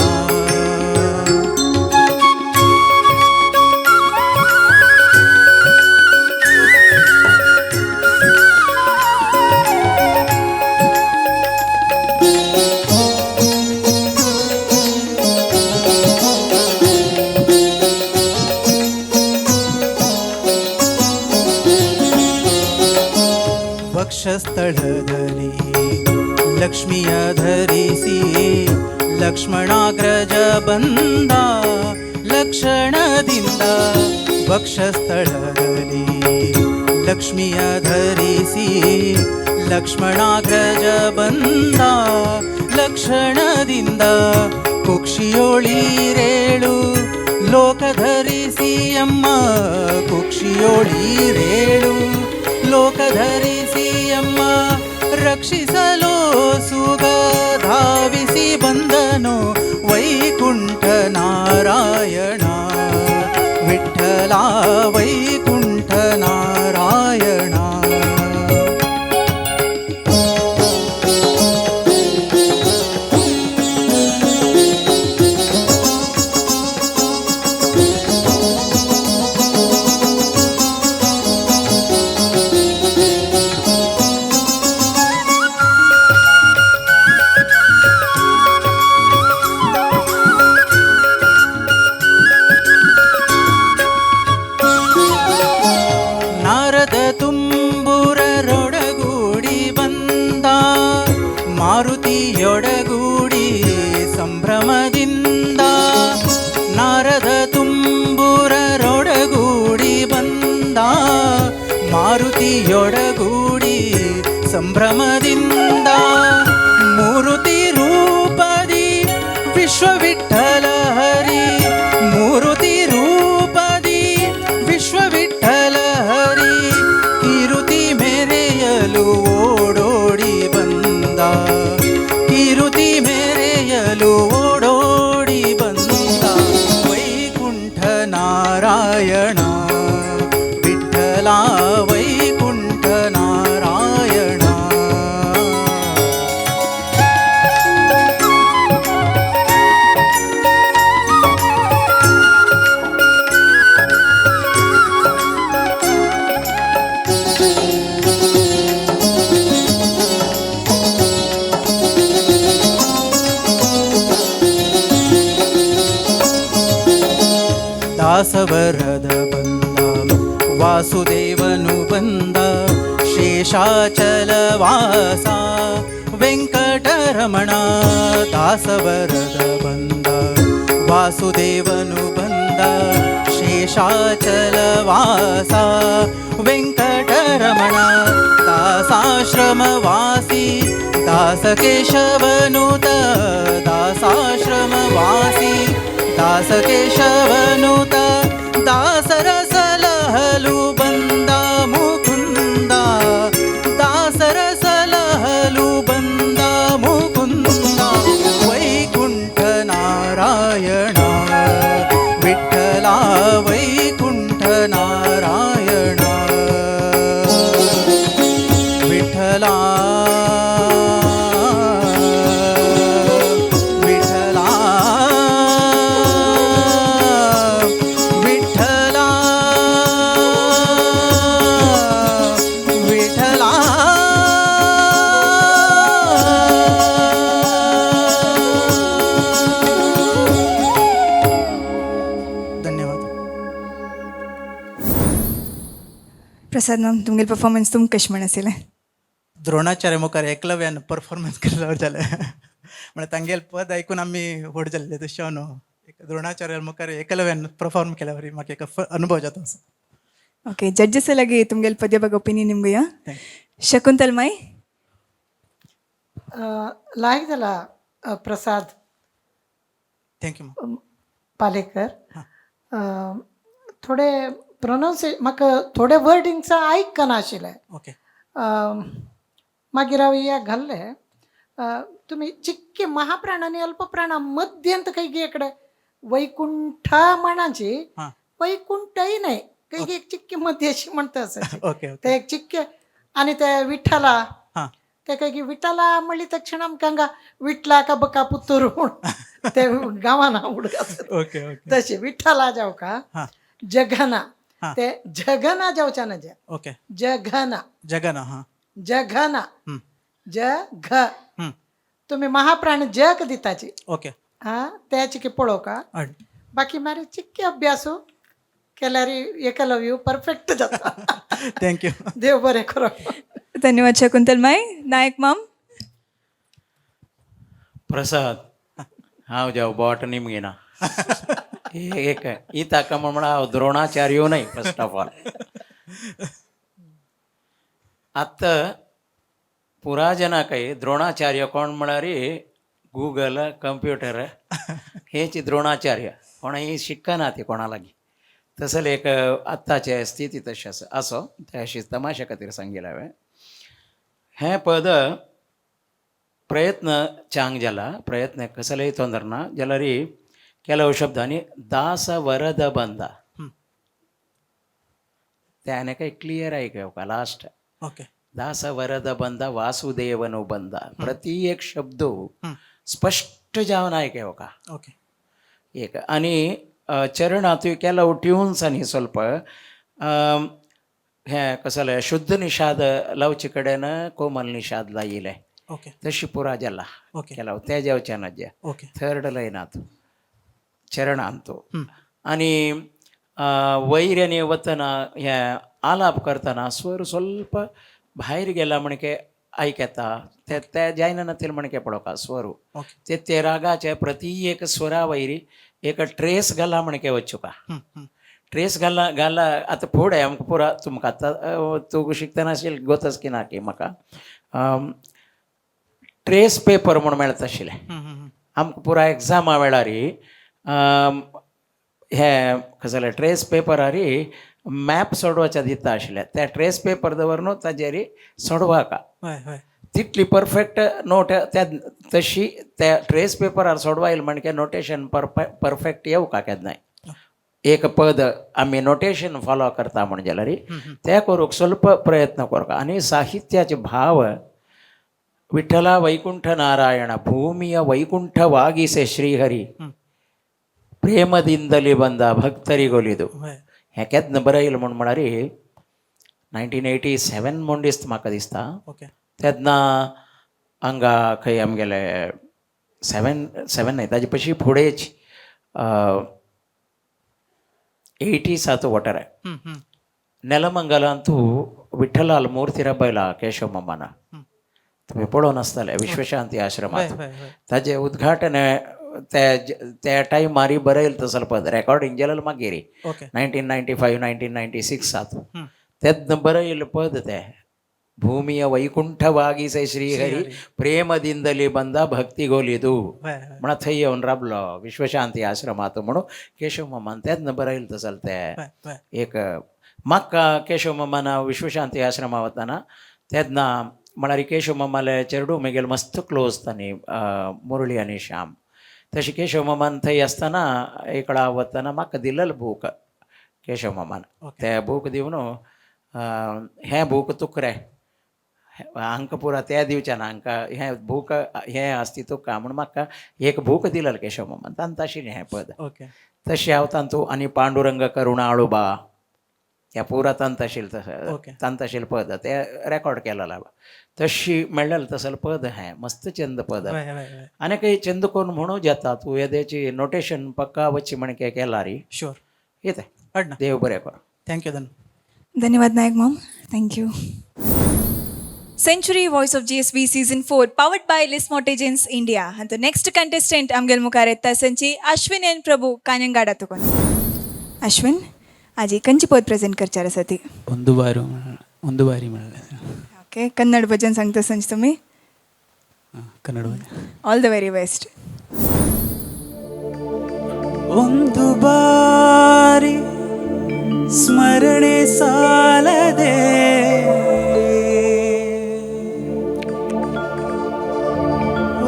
ವಕ್ಷಸ್ಥಳದಲ್ಲಿ ಲಕ್ಷ್ಮಿಯ ಧರಿಸಿ ಲಕ್ಷ್ಮಣಾಗ್ರಜ ಬಂದ ಲಕ್ಷಣದಿಂದ. ವಕ್ಷಸ್ಥಳದಲ್ಲಿ ಲಕ್ಷ್ಮಿಯ ಧರಿಸಿ ಲಕ್ಷ್ಮಣಾಗ್ರಜ ಬಂದ ಲಕ್ಷಣದಿಂದ. ಕುಕ್ಷಿಯೋಳೀರೇಳು ಲೋಕಧರಿಸಿ ಅಮ್ಮ, ಕುಕ್ಷಿಯೋಳೀರೇಳು ಲೋಕಧರಿಸಿ ಅಮ್ಮ, ರಕ್ಷಿಸಲು ಸುಗ ಧಾವಿಸಿ ಬಂದನು ವೈಕುಂಠ ನಾರಾಯಣ ವಿಠಲ ವೈಕುಂಠ ನಾರಾಯಣ. ನಾರದ ತುಂಬುರರೊಡಗೂಡಿ ಬಂದ ಮಾರುತಿಯೊಡಗೂಡಿ ಸಂಭ್ರಮದಿಂದ. ನಾರದ ತುಂಬುರರೊಡಗೂಡಿ ಬಂದ ಮಾರುತಿಯೊಡಗೂಡಿ ಸಂಭ್ರಮದಿಂದ. ಮೂರುತಿ ರೂಪದಿ ವಿಶ್ವವಿಠಲ ಹರಿ, ಮೂರುತಿ ರೂಪದಿ ವಿಶ್ವವಿಠಲ ಹರಿ, ಕಿರುತಿ ಮೆರೆಯಲು ಓಡೋಡಿ ಬಂದ, ಕಿರುತಿ ಮೆರೆಯಲು ಓಡೋಡಿ ಬಂದ ವೈಕುಂಠ ನಾರಾಯಣ ವಿಠಲ ವೈಕುಂಠ ನಾರಾಯಣ. ದಾಸವರದ ಬಂದ ವಾಸುದೇವನು ಬಂದ ಶೇಷಾಚಲವಾಸ ವೆಂಕಟರಮಣ. ದಾಸವರದ ಬಂದ ವಾಸುದೇವನು ಬಂದ ಶೇಷಾಚಲವಾಸ ವೆಂಕಟರಮಣ. ದಾಸಾಶ್ರಮವಾಸಿ ದಾಸಕೇಶವನುತ, ದಾಸಾಶ್ರಮವಾಸಿ ದಾಸಕೇಶವನುತ, ದಾಸರ ಸಲಹಲು ಬಂದ ಮುಕುಂದ, ದಾಸರ ಸಲಹಲು ಬಂದ ಮುಕುಂದ ವೈಕುಂಠ ನಾರಾಯಣ ವಿಠಲ ವೈಕುಂಠ ನಾರಾಯಣ ವಿಠಲ ವಿಠಲ ವಿಠಲ ವಿಠಲ. ಧನ್ಯವಾದ. ಪ್ರಸಾದ್ ಮ್ಯಾಮ್, तुमगेले परफॉर्मन्स तुमकां कशें म्हण आशिल्लें? द्रोणाचार्य मुखार एकलव्यान परफॉर्मन्स केल्लो जालें म्हळ्यार तांगेले पद आयकून आमी व्हड जाल्ले तशें न्हू, एक द्रोणाचार्य मुखार एकलव्यान परफॉर्म केल्या वरी म्हाका एक अनुभव जाता असो. ओके, जड्जस लागी तुमगेले पद्या ಬಗ್ಗೆ ಒಪಿನಿಯನ್ ನಿಮ್ಗೆ. ಶಕುಂತಲ್ ಮೈ. लायक जाला प्रसाद. Thank you. Palekar, थोडे प्रोनावन्से म्हाका थोडे वर्डिंग्स आयकनाशिल्लें. ओके. मागीर हांव हे घाल्लें, तुमी चिक्के महाप्राण आनी अल्पप्राणा मध्यंत खंय गे कडेन वैकुंठ म्हणाची हां. वैकुंठही नाही काही एक चिक्की मध्ये अशी म्हणता असायची. ओके ओके ते एक चिक्के आणि ते विठ्ठला हां. ते काही की विठाला म्हणली तक्षण आमकां हांगा विठला का बका पुत्तूर म्हूण ते गांवान उडक ओके ओके तशें विठ्ठला जावं का हां. जघना हां. ते जघना जावच्या ना जे ओके जघना जगना हां जघना हं. ज घ हं. तुम्ही महाप्राण जग दिताची ओके हा त्याची की पळोवका हड बाकी मारे चिक्के अभ्यासू केल्यार एकलव्य परफेक्ट जाता thank you देव बरें करो. धन्यवाद शकुंतल माई. नायक माम. प्रसाद हांव जाव बोट निमगिना एक ही ताका म्हण हांव द्रोणाचार्य न्हय फर्स्ट ऑफ ऑल. आतां पुरा जनाकय द्रोणाचार्य कोण म्हळ्यार गुगल कंप्युटर हेच द्रोणाचार्य कोणूय शिकना ती कोणा लागीं तसले एक आत्ताचे स्थिती तशी आसा असो ते अशी तमाशा खातीर सांगिल्लें हांवें. हें पद प्रयत्न चांग जाला प्रयत्न कसलेय तोंदर ना जाल्यार ಕೆಲವು शब्दांनी दास वरद बंदा ते आनी काही क्लियर आयक लास्ट ओके दास वरद बंद वासुदेवनो बंद प्रति एक शब्द स्पश्ट जावन आयक ओके एक आनी चरणांतूय ಕೆಲವು ट्युन्स आनी ಸ್ವಲ್ಪ हें कसलें शुद्ध निषाद लावचे कडेन कोमल निषाद लायिल्लें ओके तशी पुरा जाला ओके. ಕೆಲವು ते जावचे ना जे ओके थर्ड लायनात चरणांत आनी वयर आनी वतना हें आलाप करतना स्वर ಸ್ವಲ್ಪ भायर गेला म्हणके आयक येता ते ते जायना नातील म्हणके पळोवका स्वर ओके ते ते रागाचे प्रति एक स्वरा वयर एक ट्रेस घाला म्हणके वचुका ट्रेस घाला घाला आतां फुडें आमकां पुरा तुमकां आतां तूं शिकतना आशिल्लें गोतच की ना की म्हाका ट्रेस पेपर म्हूण मेळता आशिल्लें आमकां पुरा एग्जामा वेळार हें कसलें ट्रेस पेपरार मॅप सोडोवच्या दिता आशिल्ले त्या ट्रेस पेपर दवर न्हू ताजेर सोडवाका हय हय तितली परफेक्ट नोट त्या तशी त्या ट्रेस पेपरार सोडवायल म्हणके नोटेशन परफेक्ट येवका केन्नाय एक पद आमी नोटेशन फॉलो करता म्हण जाल्यार ते करूंक ಸ್ವಲ್ಪ प्रयत्न करता आनी साहित्याचे भाव विठ्ठला वैकुंठ नारायण ಭೂಮಿಯ ವೈಕುಂಠವಾಗಿಸೆ ಶ್ರೀಹರಿ ಪ್ರೇಮದಿಂದಲೇ ಬಂದ ಭಕ್ತರಿಗೊಲಿದು हय हें केन्ना बरयलें म्हूण म्हळ्यार 1987 म्हूण दिसता म्हाका दिसता. ओके तेन्ना हांगा खंय आमगेले सेवन सेवन न्हय ताजे पशी फुडेंच एटीसाचो वोटर नेलमंगलांतू विठ्ठलाल मूर्ती रबयला केशव मामान तुमी पळोवन आसतले विश्वशांती आश्रमांत हय हय ताजें उद्घाटन त्या त्या टायमार बरयल तसलो पद रेकॉर्डिंग जालें मागीर ओके 1995 1996 तेन्ना बरयल पद तें ಭೂಮಿಯ ವೈಕುಂಠವಾಗಿಸೆ ಶ್ರೀಹರಿ ಪ್ರೇಮದಿಂದಲೇ ಬಂದ ಭಕ್ತಿಗೊಲಿದು हय हय म्हणा थंय येवन राबलो विश्वशांती आश्रमांत म्हणून केशव मामान तेन्ना बरयल तसलें तें हय हय एक म्हाका केशव मामान विश्वशांती आश्रमा वतना तेन्ना म्हळ्यार केशव मामाले चेडूं म्हगेलें मस्त क्लोज तांणी मुरळी आनी श्याम तशें केशव मामान थंय आसतना एकडा वतना म्हाका दिलेलो बूक केशव मामान ओके. ते बूक दिवन हें बूक तुका रे हांकां पुरा ते दिवचे ना हांकां हें बूक हें आसती तुका म्हूण म्हाका एक बूक दिलेलो केशव मामान तांकां आशिल्लें हें पद. ओके तशें हांव तांतू आनी पांडुरंग करुणाळुबा ह्या पुरा तांत आशिल्लें ओके. तशें तांत आशिल्लें पद तें रेकॉर्ड केलेलें तशी मेळ्ळेलें तसलें पद हें मस्त चंद पद. हय हय हय आनी काही चंद कोन्न म्हणू जाता तूं येदेची नोटेशन पक्का वच्ची म्हणके केला री शुअर येता हड ना देव बरें करूं. Thank you धन धन्यवाद Naik ma'am. Thank you. Century voice of GSB season 4 powered by Lis mortgages India ಅಂತು ನೆಕ್ಸ್ಟ್ ಕಂಟೆಸ್ಟೆಂಟ್ आमगेल मुखार येता संची अश्विन एन प्रभू कान्यंगाडा तुकोन. अश्विन आजी कंची पद प्रेझेंट करचार आसा ती? ಒಂದು ಬಾರಿ ಒಂದು ಬಾರಿ म्हणलें. ओके कन्नड भजन सांगता संच तुमी? Kannada. All the very best. ಒಂದು ಬಾರಿ ಸ್ಮರಣೆ ಸಾಲದೆ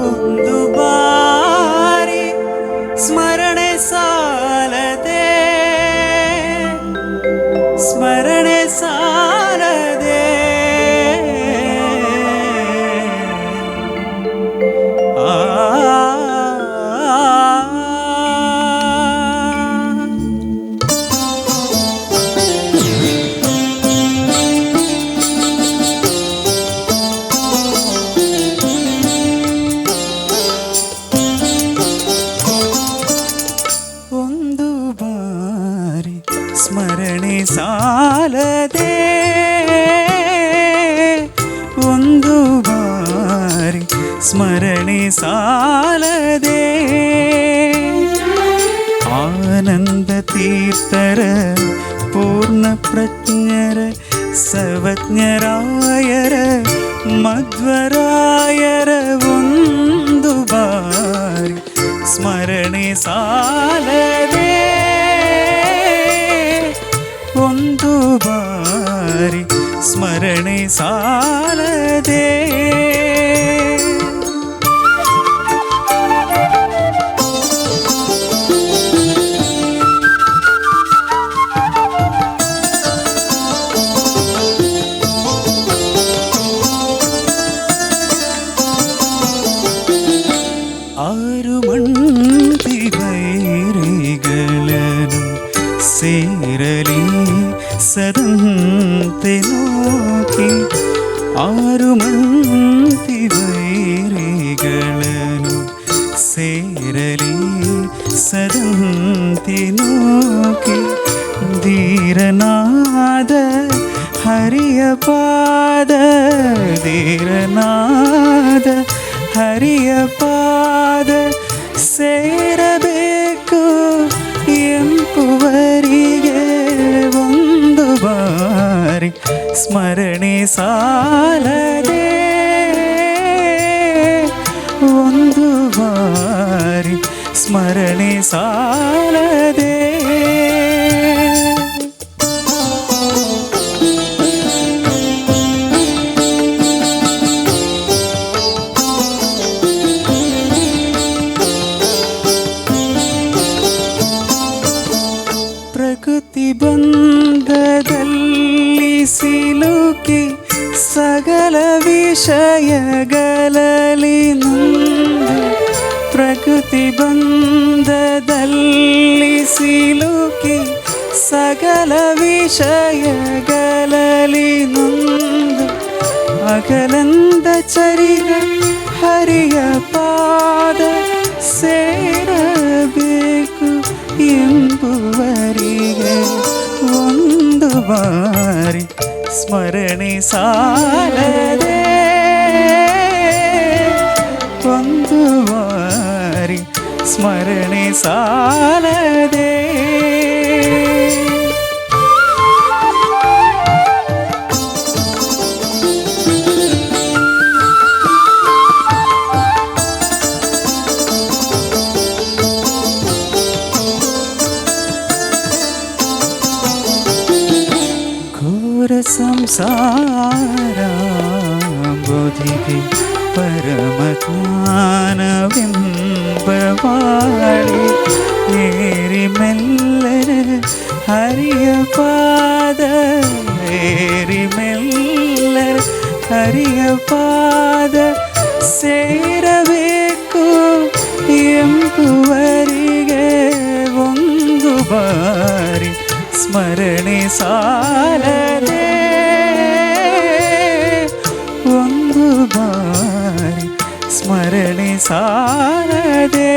ಒಂದು ಬಾರಿ ಸ್ಮರಣೆ ಸಾಲದೆ, ಒಂದು ಬಾರಿ ಸ್ಮರಣೆ ಸಾಲದೆ. ಆನಂದ ತೀರ್ಥರ ಪೂರ್ಣ ಪ್ರಜ್ಞರ ಸವಜ್ಞರಾಯರ ಮಧ್ವರಾಯರ ಒಂದು ಬಾರಿ ಸ್ಮರಣೆ ಸಾಲದೆ, ಒಂದು ಬಾರಿ ಸ್ಮರಣೆ ಸಾಲದೆ. ಆರು ಮಂದಿ ಬೈರಿಗಳನ್ನು ಸೇರಲಿ ಸದಂತೆ ನೋಕಿ, ಆರು ಮಂದಿ ಬೈರಿಗಳನ್ನು ಸೇರಲಿ ಸದಂತೆ ನೋಕಿ, ಧೀರನಾದ ಹರಿಯ ಪಾದ, ಧೀರನಾದ ಹರಿಯ ಪಾದ ಸೇರಬೇಕು ಎಂಬುವರಿಗೆ ಒಂದು ಬಾರಿ ಸ್ಮರಣೆ ಸಾಲದೆ, ಒಂದು ಬಾರಿ ಸ್ಮರಣೆ ಸಾಲದೆ. ಪ್ರಕೃತಿ ಬಂಧದಲ್ಲಿ ಸಿಲುಕಿ ಸಕಲ ವಿಷಯಗಳಲ್ಲಿ ನೊಂದು, ಪ್ರಕೃತಿ ಬಂಧದಲ್ಲಿ ಸಿಲುಕಿ ಸಕಲ ವಿಷಯಗಳಲ್ಲಿ ನೊಂದು, ಅಗಲಂದ ಚರಿಗ ಹರಿಯ ಪಾದ ಸೇರಬೇಕು ಎಂಬುವರಿಗೆ ಒಂದು ಬಾರಿ ಸ್ಮರಣೆ ಸಾಲದೆ, ಒಂದು ಬಾರಿ ಸ್ಮರಣೆ ಸಾಲದೆ. ಘೋರ ಸಂಸಾರ ಬುದ್ಧಿಗೆ ಪರಮ ಜ್ಞಾನವೆಂಬ ವಾಳಿ ಏರಿ ಮೆಲ್ಲರ ಹರಿಯ ಪಾದ, ಏರಿ ಮೆಲ್ಲರ ಹರಿಯ ಪಾದ ಸೇರಬೇಕು ಎಂಬುವರಿಗೆ ಒಂದು ಬಾರಿ ಸ್ಮರಣೆ ಸಾಲದೆ, ಒಂದು ಬಾರಿ ಸ್ಮರಣೆ ಸಾಲದೆ.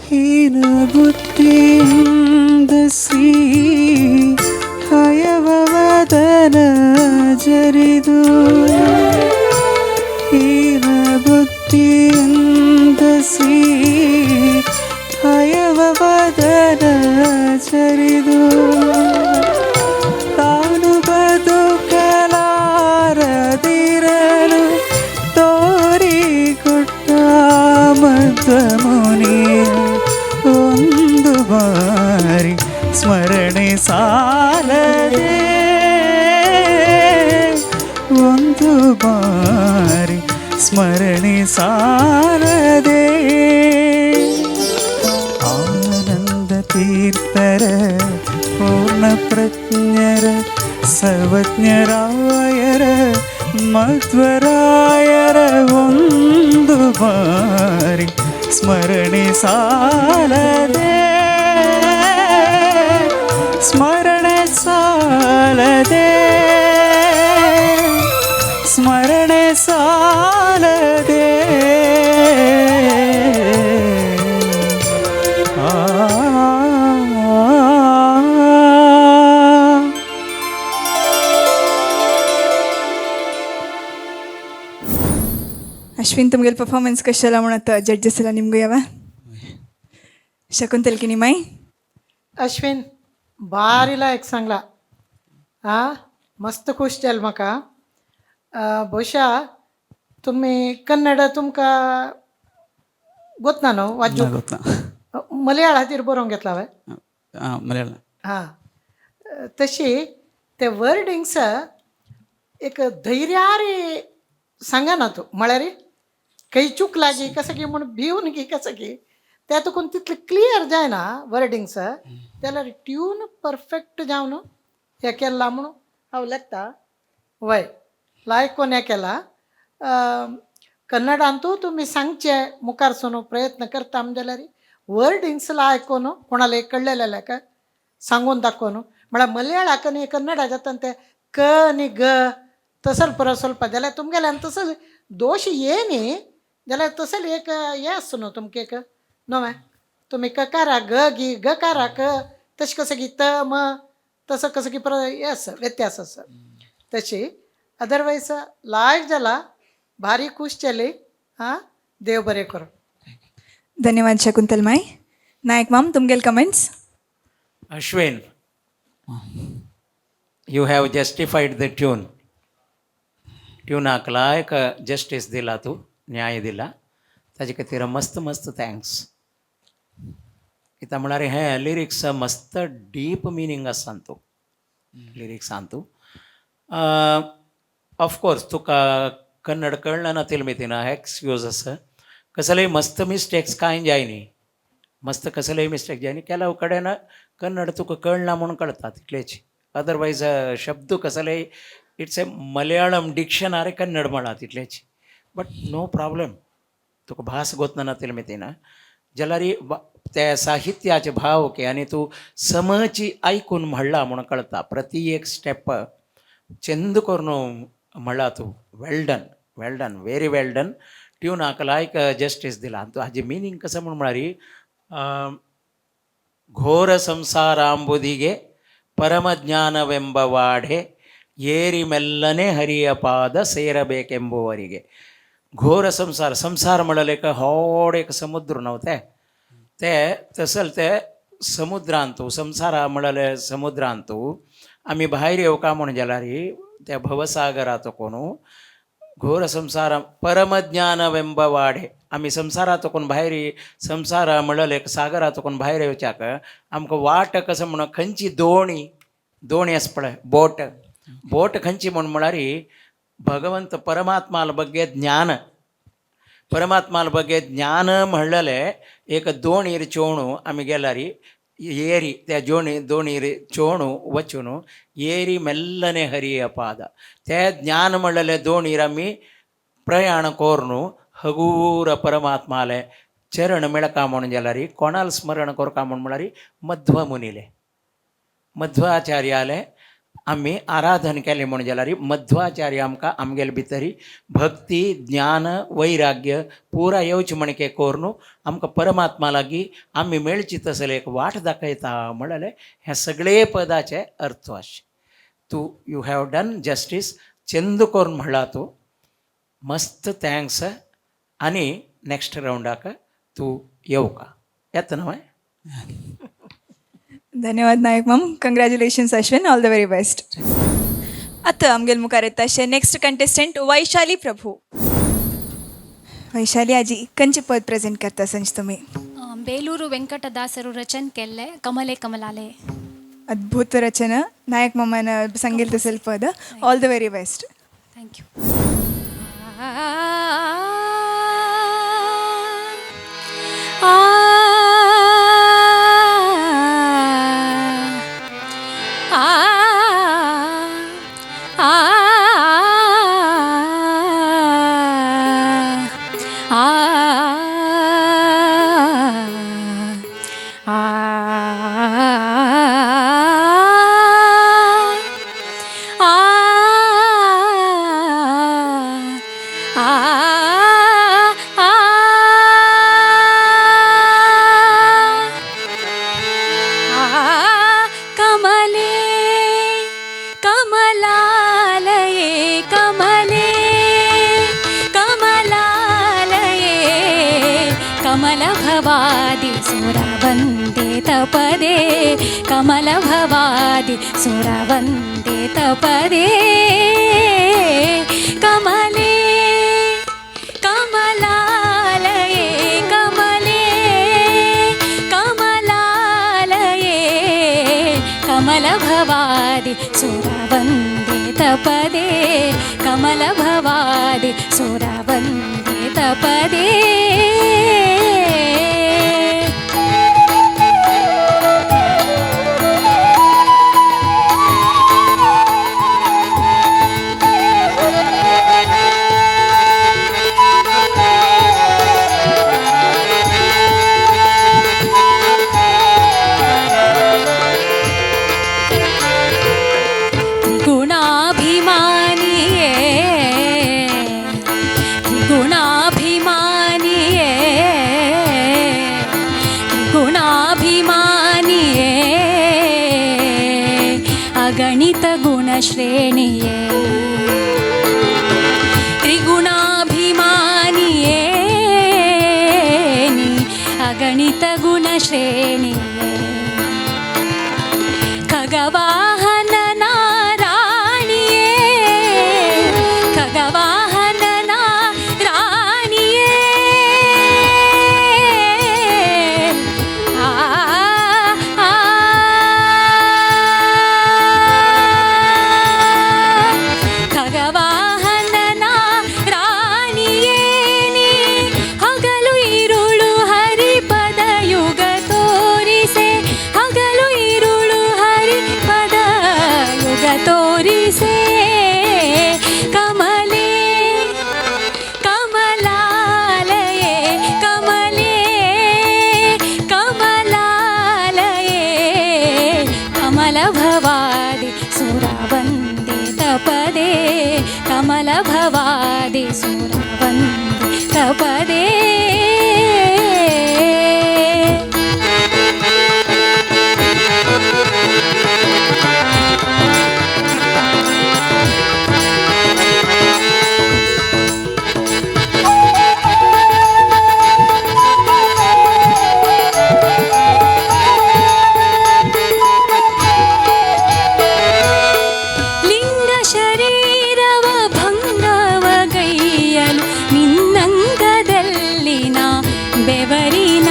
ಹೀನ ಬುದ್ಧಿಯಿಂದ ಶ್ರೀ ಹಯವದನ ಜರಿದು, ಹೀನ ಬುದ್ಧಿಯಿಂದ ಶ್ರೀ ಹಯವದನ ಜರಿದು, ತಾನು ಬದುಕಲಾರದಿರಲು ತೋರಿಕೊಟ್ಟ ಮಧ್ವಮುನಿಯ ಒಂದು ಬಾರಿ ಸ್ಮರಣೆ ಸಾಲದೆ, ಒಂದು ಬಾರಿ ಸ್ಮರಣೆ ಸಾಲದೆ. ಆನಂದ ತೀರ್ಥರ ಪೂರ್ಣ ಪ್ರಜ್ಞರ ಸವಜ್ಞರಾಯರ ಮಧ್ವರಾಯರ ಒಂದು ಬಾರಿ ಸ್ಮರಣೆ ಸಾಲದೆ, ಸ್ಮರಣೆ ಸಾಲದೆ, ಸ್ಮರಣೆ ಸಾಲದೆ. ಅಶ್ವಿನ್, ತುಮಗೆಲ್ ಪರ್ಫಾರ್ಮೆನ್ಸ್ ಕಶಲ್ಲ म्हणत ಜಡ್ಜಸ್ ಎಲ್ಲ ನಿಮಗೂ ಯಾವ ಶಕುಂತಲ್ ಕಿನಿಮೈ. अश्विन, भारी लायक सांगला. आ मस्त खुश जाल म्हाका. ಬಹುಶಃ तुमी कन्नड तुमकां गोतना न्हू वाजू? ಗೊತ್ತಾ. मलयाळ खातीर बरोवंक घेतला हांवें. हां, मलयाळ. हां, तशी ते वर्डिंग्स एक धैर्यारी सांगना तूं, म्हळ्यार खंय चूक लागी कसं की म्हूण भिवन की कसं की त्या तुकून तितलें क्लियर जायना वर्डिंग्स, जाल्यार ट्यून परफेक्ट जावन हें केलां म्हणून हांव लेखता. वय लायक कोण हें केला कन्नडांतू तुमी सांगचें मुखार सून प्रयत्न करता जाल्यार वर्डिंग्स आयकून कोणाले कळ्ळेलें काय सांगून दाखोवन, म्हळ्यार मलयाळाक आनी कन्नडा जाता ते क आनी ग तसल परत ಸ್ವಲ್ಪ जाल्यार तुमगेल्यान तसो दोश ये न्ही, जाल्यार तसले एक हें आसता न्हू तुमकां एक नवें तुमी ककारा ग गी गकारा क तशें कसं की त म तसं कसं की परत हें आसा व्यत्यास आसा तशी. अदरवायज लायक जाला, भारी खूश जाली. हां, देव बरें करूं. धन्यवाद शकुंतल माई. नायक माम, तुमगेल comments. Ashwin, you have justified the tune. ट्युनाक लायक जस्टीस दिला तूं, न्याय दिला, ताजे खातीर मस्त मस्त thanks. कित्याक म्हळ्यार हें लिरिक्स मस्त डीप मिनींग आसा तूं लिरिक्सान तूं. ऑफकोर्स तुका कन्नड कळना ना तिना एक्सक्यूज आसा. कसलेय मस्त मिस्टेक्स कांय जायनी, मस्त कसलेय मिस्टेक जायनी. ಕೆಲವು कडेन कन्नड तुका कळना म्हणून कळटा तितलेच, अदरवायज शब्द कसलेय it's a Malayalam dictionary Kannada म्हणा तितलेच. बट नो प्रॉब्लम, तुका भास गोतना तिना जाल्यार त्या साहित्याचे भाव के आनी तूं समची आयकून म्हणला म्हणून कळटा. प्रति एक स्टेप चंद करून म्हणला तूं. Well done, well done, very well done. ट्युनाक लायक जस्टीस दिला. आनी हाजें मिनींग कसं म्हूण म्हळ्यार ಘೋರ ಸಂಸಾರಾಂಬುದಿಗೆ ಪರಮಜ್ಞಾನವೆಂಬ ವಾಢೆ ಏರಿ ಮೆಲ್ಲನೆ ಹರಿಯ ಪಾದ ಸೇರಬೇಕೆಂಬುವರಿಗೆ. घोर संसार, संसार म्हणलें होड एक समुद्र न्हू ते ते तसल ते समुद्रांतू संसारा म्हणले समुद्रांतू आमी भायर येवका म्हूण जाल्यार त्या भवसागराचो कोणू घोर संसार परमज्ञानವೆಂಬ वाढे आमी संसारातकून भायर, संसार म्हणले सागरातकून भायर येवच्याक आमकां वाट कसं म्हण खंयची दोणी, दोणी आसा पळय, बोट, बोट खंयची म्हूण म्हळ्यार भगवंत परमात्माल ಬಗ್ಗೆ ज्ञान, परमात्माल ಬಗ್ಗೆ ज्ञान म्हणलेले एक दोणीर चोणू आमी गेल्यार ಏರಿ त्या जोणी दोणीर चोणू वचून ಏರಿ ಮೆಲ್ಲನೆ ಹರಿಯ ಪಾದ ते ज्ञान म्हणलेले दोणीर आमी प्रयाण कोर्नु हगूर परमात्माले चरण मेळका म्हणून जाल्यार कोणाल स्मरण करका म्हूण म्हळ्यार मध्व मुनीले, मध्वाचार्याले आमी आराधन केलें म्हूण जाल्यार मध्वाचार्य आमकां आमगेले भितरी भक्ती ज्ञान वैराग्य पुरा येवचें म्हणके कोरून आमकां परमात्मा लागीं आमी मेळची तसले एक वाट दाखयता म्हणलें हें सगळे पदाचे अर्थ आशे. तूं you have done justice, Chand करून म्हणला तूं, मस्त thanks. आनी नेक्स्ट रावंडाक तूं येवका येता न्हय. धन्यवाद Naik ma'am. Congratulations Ashwin, all the very best. आतां आमगेल मुखार येता अशें नेक्स्ट कंटेस्टंट वैशाली प्रभू. वैशाली आजी, खंयचें पद प्रेजेंट करता संज तुमी? ಬೇಲೂರು ವೆಂಕಟದಾಸರು ರಚನೆ ಕೆಲ್ಲೆ ಕಮಲೆ ಕಮಲಾಲೆ. ಅದ್ಭುತ ರಚನಾ, ನಾಯಕ್ ಮಾಮನ ಸಂಗೀತ ಸ್ವಲ್ಪ. All the very best. Thank you. ಆ ಆ ಆ. ಆ ಆ ಕಮಲೆ ಕಮಲಾಲಯೇ ಕಮಲೆ ಕಮಲಾಲಯೇ ಕಮಲಭವಾದಿ ಸುರವಂದೇ ತಪದೇ ಕಮಲಭವಾದಿ ಸುರವಂದೇ ತಪದೇ ಕಮಲೆ ಕಮಲಾಲಯೇ ಕಮಲೆ ಕಮಲಾಲಯೇ ಕಮಲಭವಾದಿ ಸುರವಂದೇ ತಪದೇ ಕಮಲಭವಾದಿ ಸುರವಂದೇ ತಪದೇ. ತ್ರಿಗುಣಾಭಿಮಾನಿಯೇ ತ್ರಿಗುಣಾಭಿಮಾನಿಯೇ ತ್ರಿಗುಣಾಭಿಮಾನಿಯೇ ಅಗಣಿತ ಗುಣಶ್ರೇಣಿಯೇ ತ್ರಿಗುಣಾಭಿಮಾನಿಯೇ ನೀ ಅಗಣಿತ ಗುಣಶ್ರೇಣಿಯೇ ಖಗವಾಹನ ನಾರಾಣಿಯೇ ಖಗವಾಹನ ನಾರಾಣಿಯೇ ಆ ಆ ಖಗವಾಹನ ನಾರಾಣಿಯೇ ನೀ ಹಗಲು ಇರುಳು ಹರಿಪದ ಯುಗ ತೋರಿಸೆ ಹಗಲು ಇರುಳು ಹರಿಪದ ಯುಗ ತೋರಿಸೆ ಕಮಲೆ ಕಮಲಾಲಯೇ ಕಮಲೆ ಕಮಲಾಲಯೇ ಕಮಲಭವಾದಿ ಸುರವಂದೇ ತಪದೇ ಕಮಲಭವಾದಿ ಸುರವಂದೇ ತಪದೇ. ಲಿಂಗ ಶರೀರವ ಭಂಗವಗೈಯಲು ನಿನ್ನಂಗದಲ್ಲಿನ ಬೆವರಿನ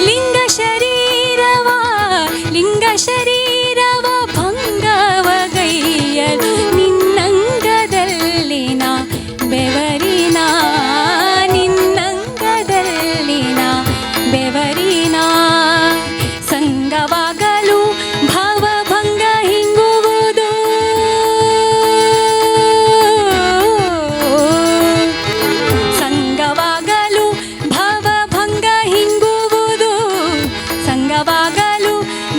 ಲಿಂಗ ಶರೀರವ ಭಂಗವಗೈಯಲು ನಿನ್ನಂಗದಲ್ಲಿನ ಬೆವರಿನ ನಿನ್ನಂಗದಲ್ಲಿನ ಬೆವರಿನ ಸಂಗವಾಗಲು ಭಾವಭಂಗ ಹಿಂಗುವುದು ಸಂಗವಾಗಲು ಭಾವಭಂಗ ಹಿಂಗುವುದು ಸಂಗವಾಗಲು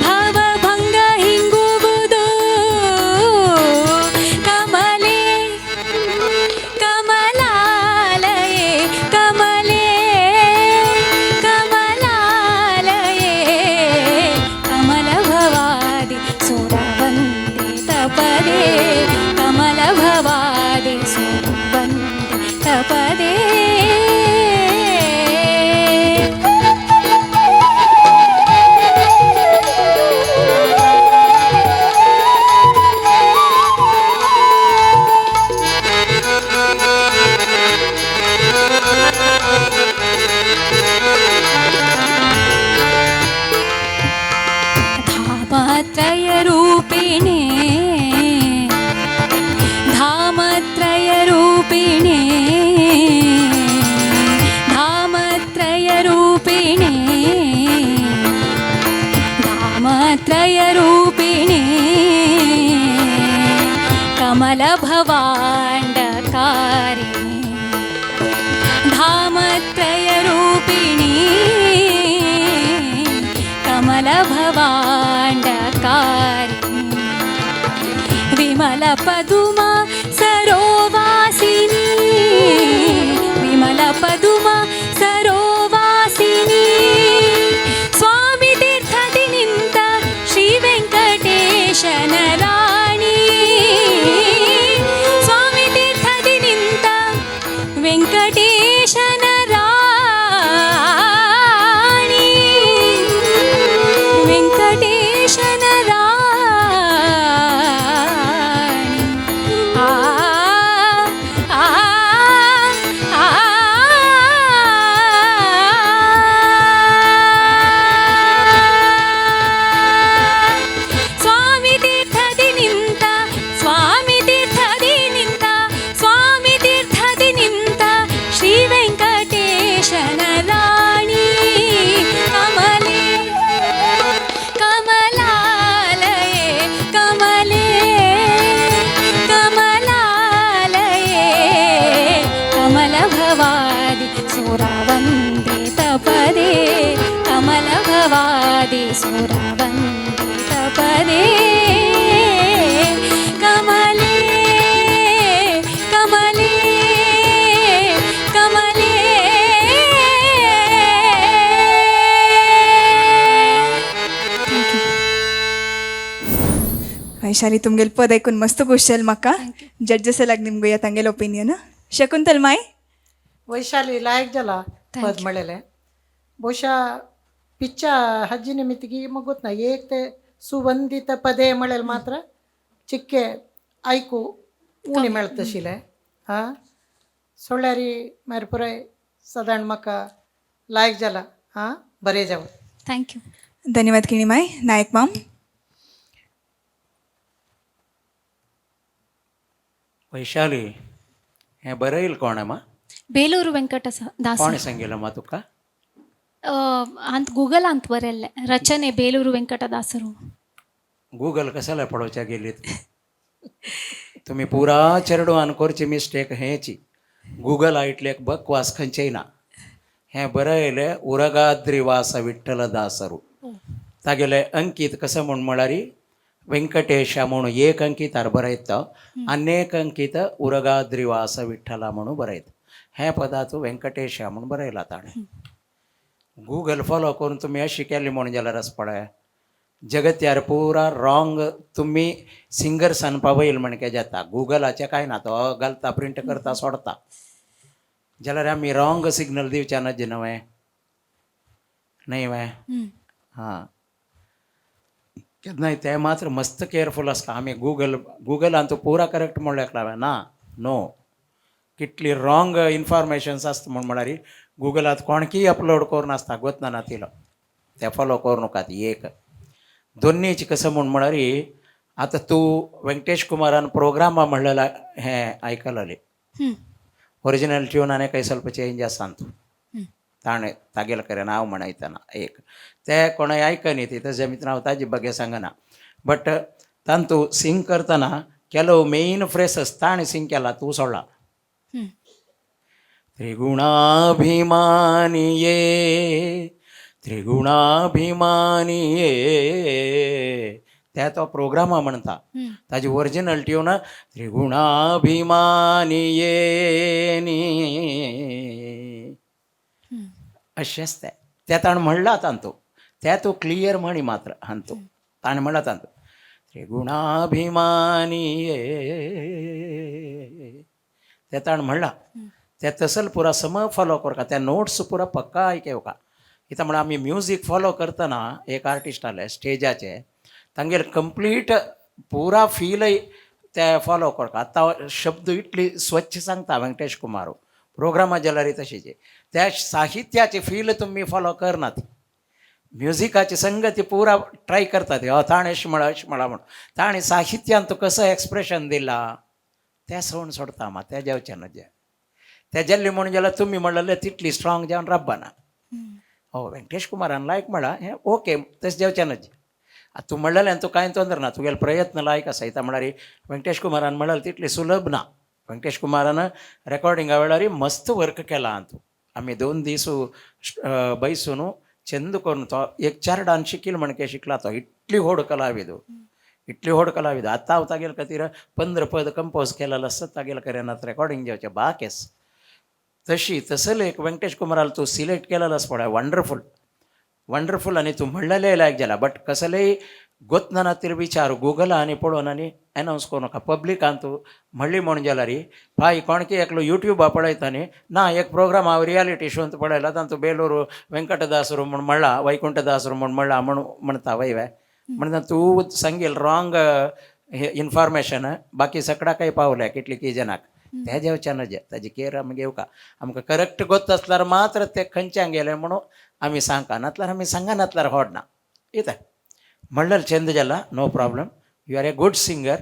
ಭಾವಭಂಗ ಹಿಂಗುವುದು ಕಮಲೆ ಕಮಲಾಲಯೇ ಕಮಲೆ ಕಮಲಾಲಯೇ ಕಮಲಭವಾದಿ ಸುರವಂದೇ ತಪದೇ ಕಮಲಭವಾದಿ ಸುರವಂದೇ ತಪದೇ. धामत्रयरूपिणे धामत्रयरूपिणे धामत्रयरूपिणे धामत्रयरूपिणे कमलभवाण्डकारिणे धामत्रयरूपिणी कमलभवाण्डकारिणी विमलपदुमा सरोवासिनी. कमलभवादि सुरवन्दितपदे कमलभवादि सुरवन्दितपदे कमले कमले कमले. वैशाली, तुमगेल पद ऐकून मस्त खुश जाल म्हाका. जड्जस लाग निमगुया तांगेल ओपिनियन. शकुंतल माय. वैशाली, लायक जाला पद म्हणलेलें. ಬಹುಶಃ ಪಿಚ್ಚ ಹಜ್ಜಿ ನಿಮಿತ್ತಿಗೆ ಮಗುತ್ನ ಏಕ್ ते ಸುವಂದಿತ ಪದೇ म्हणलेले मात्र चिक्के आयकू उणी मेळतशिले. हां, सोडल्यारी मागीर पुराय सादारण म्हाका लायक जाला. हां, बरें जावं. Thank you. धन्यवाद किणीमाय. नायक माम. वैशाली, हें बरयल कोण मा? ಬೇಲೂರು ವೆಂಕಟ ದಾಸ. कोणें सांगिल्लें मा तुका? ಅಂತ ಗೂಗಲ್ ಅಂತ ಬರೆಯಲ್ಲೆ, ರಚನೆ ಬೇಲೂರು ವೆಂಕಟದಾಸರು. गुगल कशाला पळोवच्या गेलीत तुमी? पुरा चेडवान करची मिस्टेक हेची. गुगल आयटलेक बकवास खंयचेय ना. हें बरयलें उरगाद्रिवास विठ्ठलदासरू. तागेले अंकीत कसं म्हूण म्हळ्यार व्यंकटेशा म्हणून एक अंकितार बरयता आनी एक अंकीत उरगाद्रिवास विठ्ठला म्हणून बरयता. हें पदाचो व्यंकटेशा म्हणून बरयला ताणें. गुगल फॉलो करून तुमी अशी केली म्हणून जाल्यार आस पळय जगत्यार पुरा रॉंग. तुमी सिंगर्सान पावयल म्हणके जाता. गुगलाचें कांय ना, तो घालता, प्रिंट करता, सोडता. जाल्यार आमी रॉंग सिग्नल दिवच्या नज न्हय न्हय वे. हां, केन्नाय ते मात्र मस्त केअरफूल आसता. आमी गुगल गुगलान तूं पुरा करेक्ट म्हणल्यार लागला ना. नो, कितली रॉंग इन्फॉर्मेशन्स आसता म्हूण म्हळ्यार गुगलांत कोणकीय अपलोड करून आसता. गोतना ना तिलो ते फॉलो करूं नाकात. एक दोन्हीची कसं म्हूण म्हळ्यार आतां तूं वेंकटेश कुमारान प्रोग्रामा म्हणलेला हें आयकलें. ओरिजिनल ट्यून आनी काही ಸ್ವಲ್ಪ चेंज आसा तूं ताणें तागेलें करें हांव म्हणयतना एक ते कोणय आयकनी ती तशें मित्र हांव ताजी बगे सांगना. बट तांतू सिंग करतना ಕೆಲವು मेन फ्रेसस ताणें सिंग केला, तूं सोडला. त्रिगुणाभिमानिये त्रिगुणाभिमानिये त्या तो प्रोग्रामा म्हणता. ताजी ओरिजिनल ट्यून त्रिगुणाभिमानिये नी अशेंच तें त्या ताणें म्हणलां तांतू. त्या तूं क्लियर म्हणी मात्र हांतू ताणें म्हणलां तांतू त्रिगुणाभिमानिये त्या ताणें म्हणलां. त्या तसल पुरा सम फॉलो करका. त्या नोट्स पुरा पक्का आयकेवका. कित्याक म्हणल्यार आमी म्युजीक फॉलो करतना एक आर्टिस्ट आले स्टेजाचे तांगेर कंप्लीट पुरा फीलय ते फॉलो करका. आतां शब्द इतली स्वच्छ सांगता वेंकटेश कुमार प्रोग्रामा जाल्यार तशेंच त्या साहित्याचे फील तुमी फॉलो करनात. म्युजिकाची संगती पुरा ट्राय करतात. हो ताणें अशें म्हळां, अशें म्हळां म्हूण ताणें साहित्यान तूं कसो एक्सप्रेशन दिलां तें सोण सोडता मा. तें जेवचें ना जें तें जाल्लें म्हणून जाल्यार तुमी म्हणलें तितली स्ट्रॉंग जावन राबना. हो वेंकटेश कुमारान लायक म्हळां हें ओके, तशें जेवचें ना. आतां तूं म्हणलेलें तूं कांय तोंदर ना. तुगेलो प्रयत्न लायक आसा. इता म्हळ्यार वेंकटेश कुमारान म्हणलें तितली सुलभ ना. वेंकटेश कुमारान रेकॉर्डिंगा वेळार मस्त वर्क केलां तूं. आमी 2 दीस बैसून चंद करून तो एक चार शिकील म्हणके शिकला तो. इतली व्हड कलाविद, इतली व्हड कलाविद. आतां हांव तागेले खातीर 15 पद कंपोज केलेलें आसता तागेले कडेन रेकॉर्डिंग जेवचें बाकेस तशी. तसले एक वेंकटेश कुमाराल तूं सिलेक्ट केलेलो आसा पळय, वंडरफूल, वंडरफूल. आनी तूं म्हणलेलें लायक जाला. बट कसलेय गोतना तिर विचार गुगला आनी पळोवन आनी एनावन्स करूं नाका पब्लिकान. तूं म्हणली म्हूण जाल्यार फाय कोणकी एकलो युट्यूबा पळयता न्ही ना एक प्रोग्राम हांव रियालिटी शोंत पळयला तातूंत बेलूर वेंकटदासरू म्हूण म्हणला, वैकुंठदासरू म्हूण म्हणला म्हूण म्हणता वय वे म्हणटा. तूं सांगील रॉंग इन्फॉर्मेशन बाकी सगळा काही पावल्या कितली की जनाक ते जेवचे नजे. ताजी केर आमी घेवका. आमकां करेक्ट गोत आसल्यार मात्र ते खंयच्यान गेले म्हणून आमी सांगका, नातल्यार आमी सांगा, नातल्यार होडना. इतें म्हणल्यार चंद जाला. No problem, you are a good singer.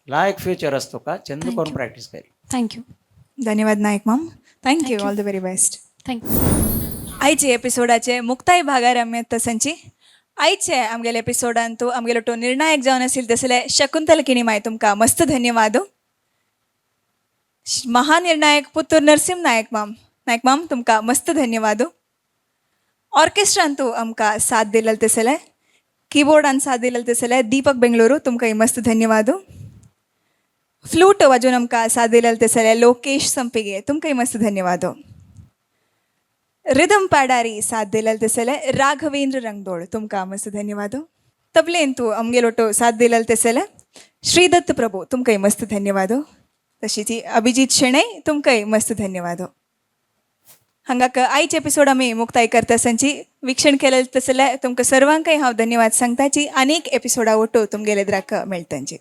Like future आसा तुका. चंद करून प्रॅक्टीस करी. Thank you. धन्यवाद नायक माम. Thank you, all the very best. Thank you. आयचे एपिसोडाचे मुक्ताय भागार आमी तसंची. आयचे आमगेले एपिसोडान तूं आमगेलो तो निर्णायक जावन आशिल्ले तसले शकुंतल किणीमाय, तुमकां मस्त धन्यवाद. महानिर्णायक पुत्तूर नरसिंह नायक माम, नायक माम तुमकां मस्त धन्यवाद. ऑर्केस्ट्रांतू आमकां साथ दिलेल तसले, किबोर्डान साथ दिलेल तसले दीपक बेंगळुरू, तुमकां मस्त धन्यवाद. फ्लूट वाजोवन आमकां साथ दिलेल तसले लोकेश संपिगे, तुमकां मस्त धन्यवाद. रिदम पाडारी साथ दिलेल तसले राघवेंद्र रंगदोळ, तुमकां मस्त धन्यवाद. तबलेंतू आमगेलोटो साथ दिलेल तसले श्रीदत्त प्रभू, तुमकां मस्त धन्यवाद. तशीच अभिजीत शेणै, तुमकां मस्त धन्यवाद. हांगाक आयचे एपिसोड आमी मुक्ताय करता संची वीक्षण केलें तसले तुमकां सर्वांकय हांव धन्यवाद सांगताची. अनेक एपिसोडा ओटो तुमगेले द्राक मेळटांची.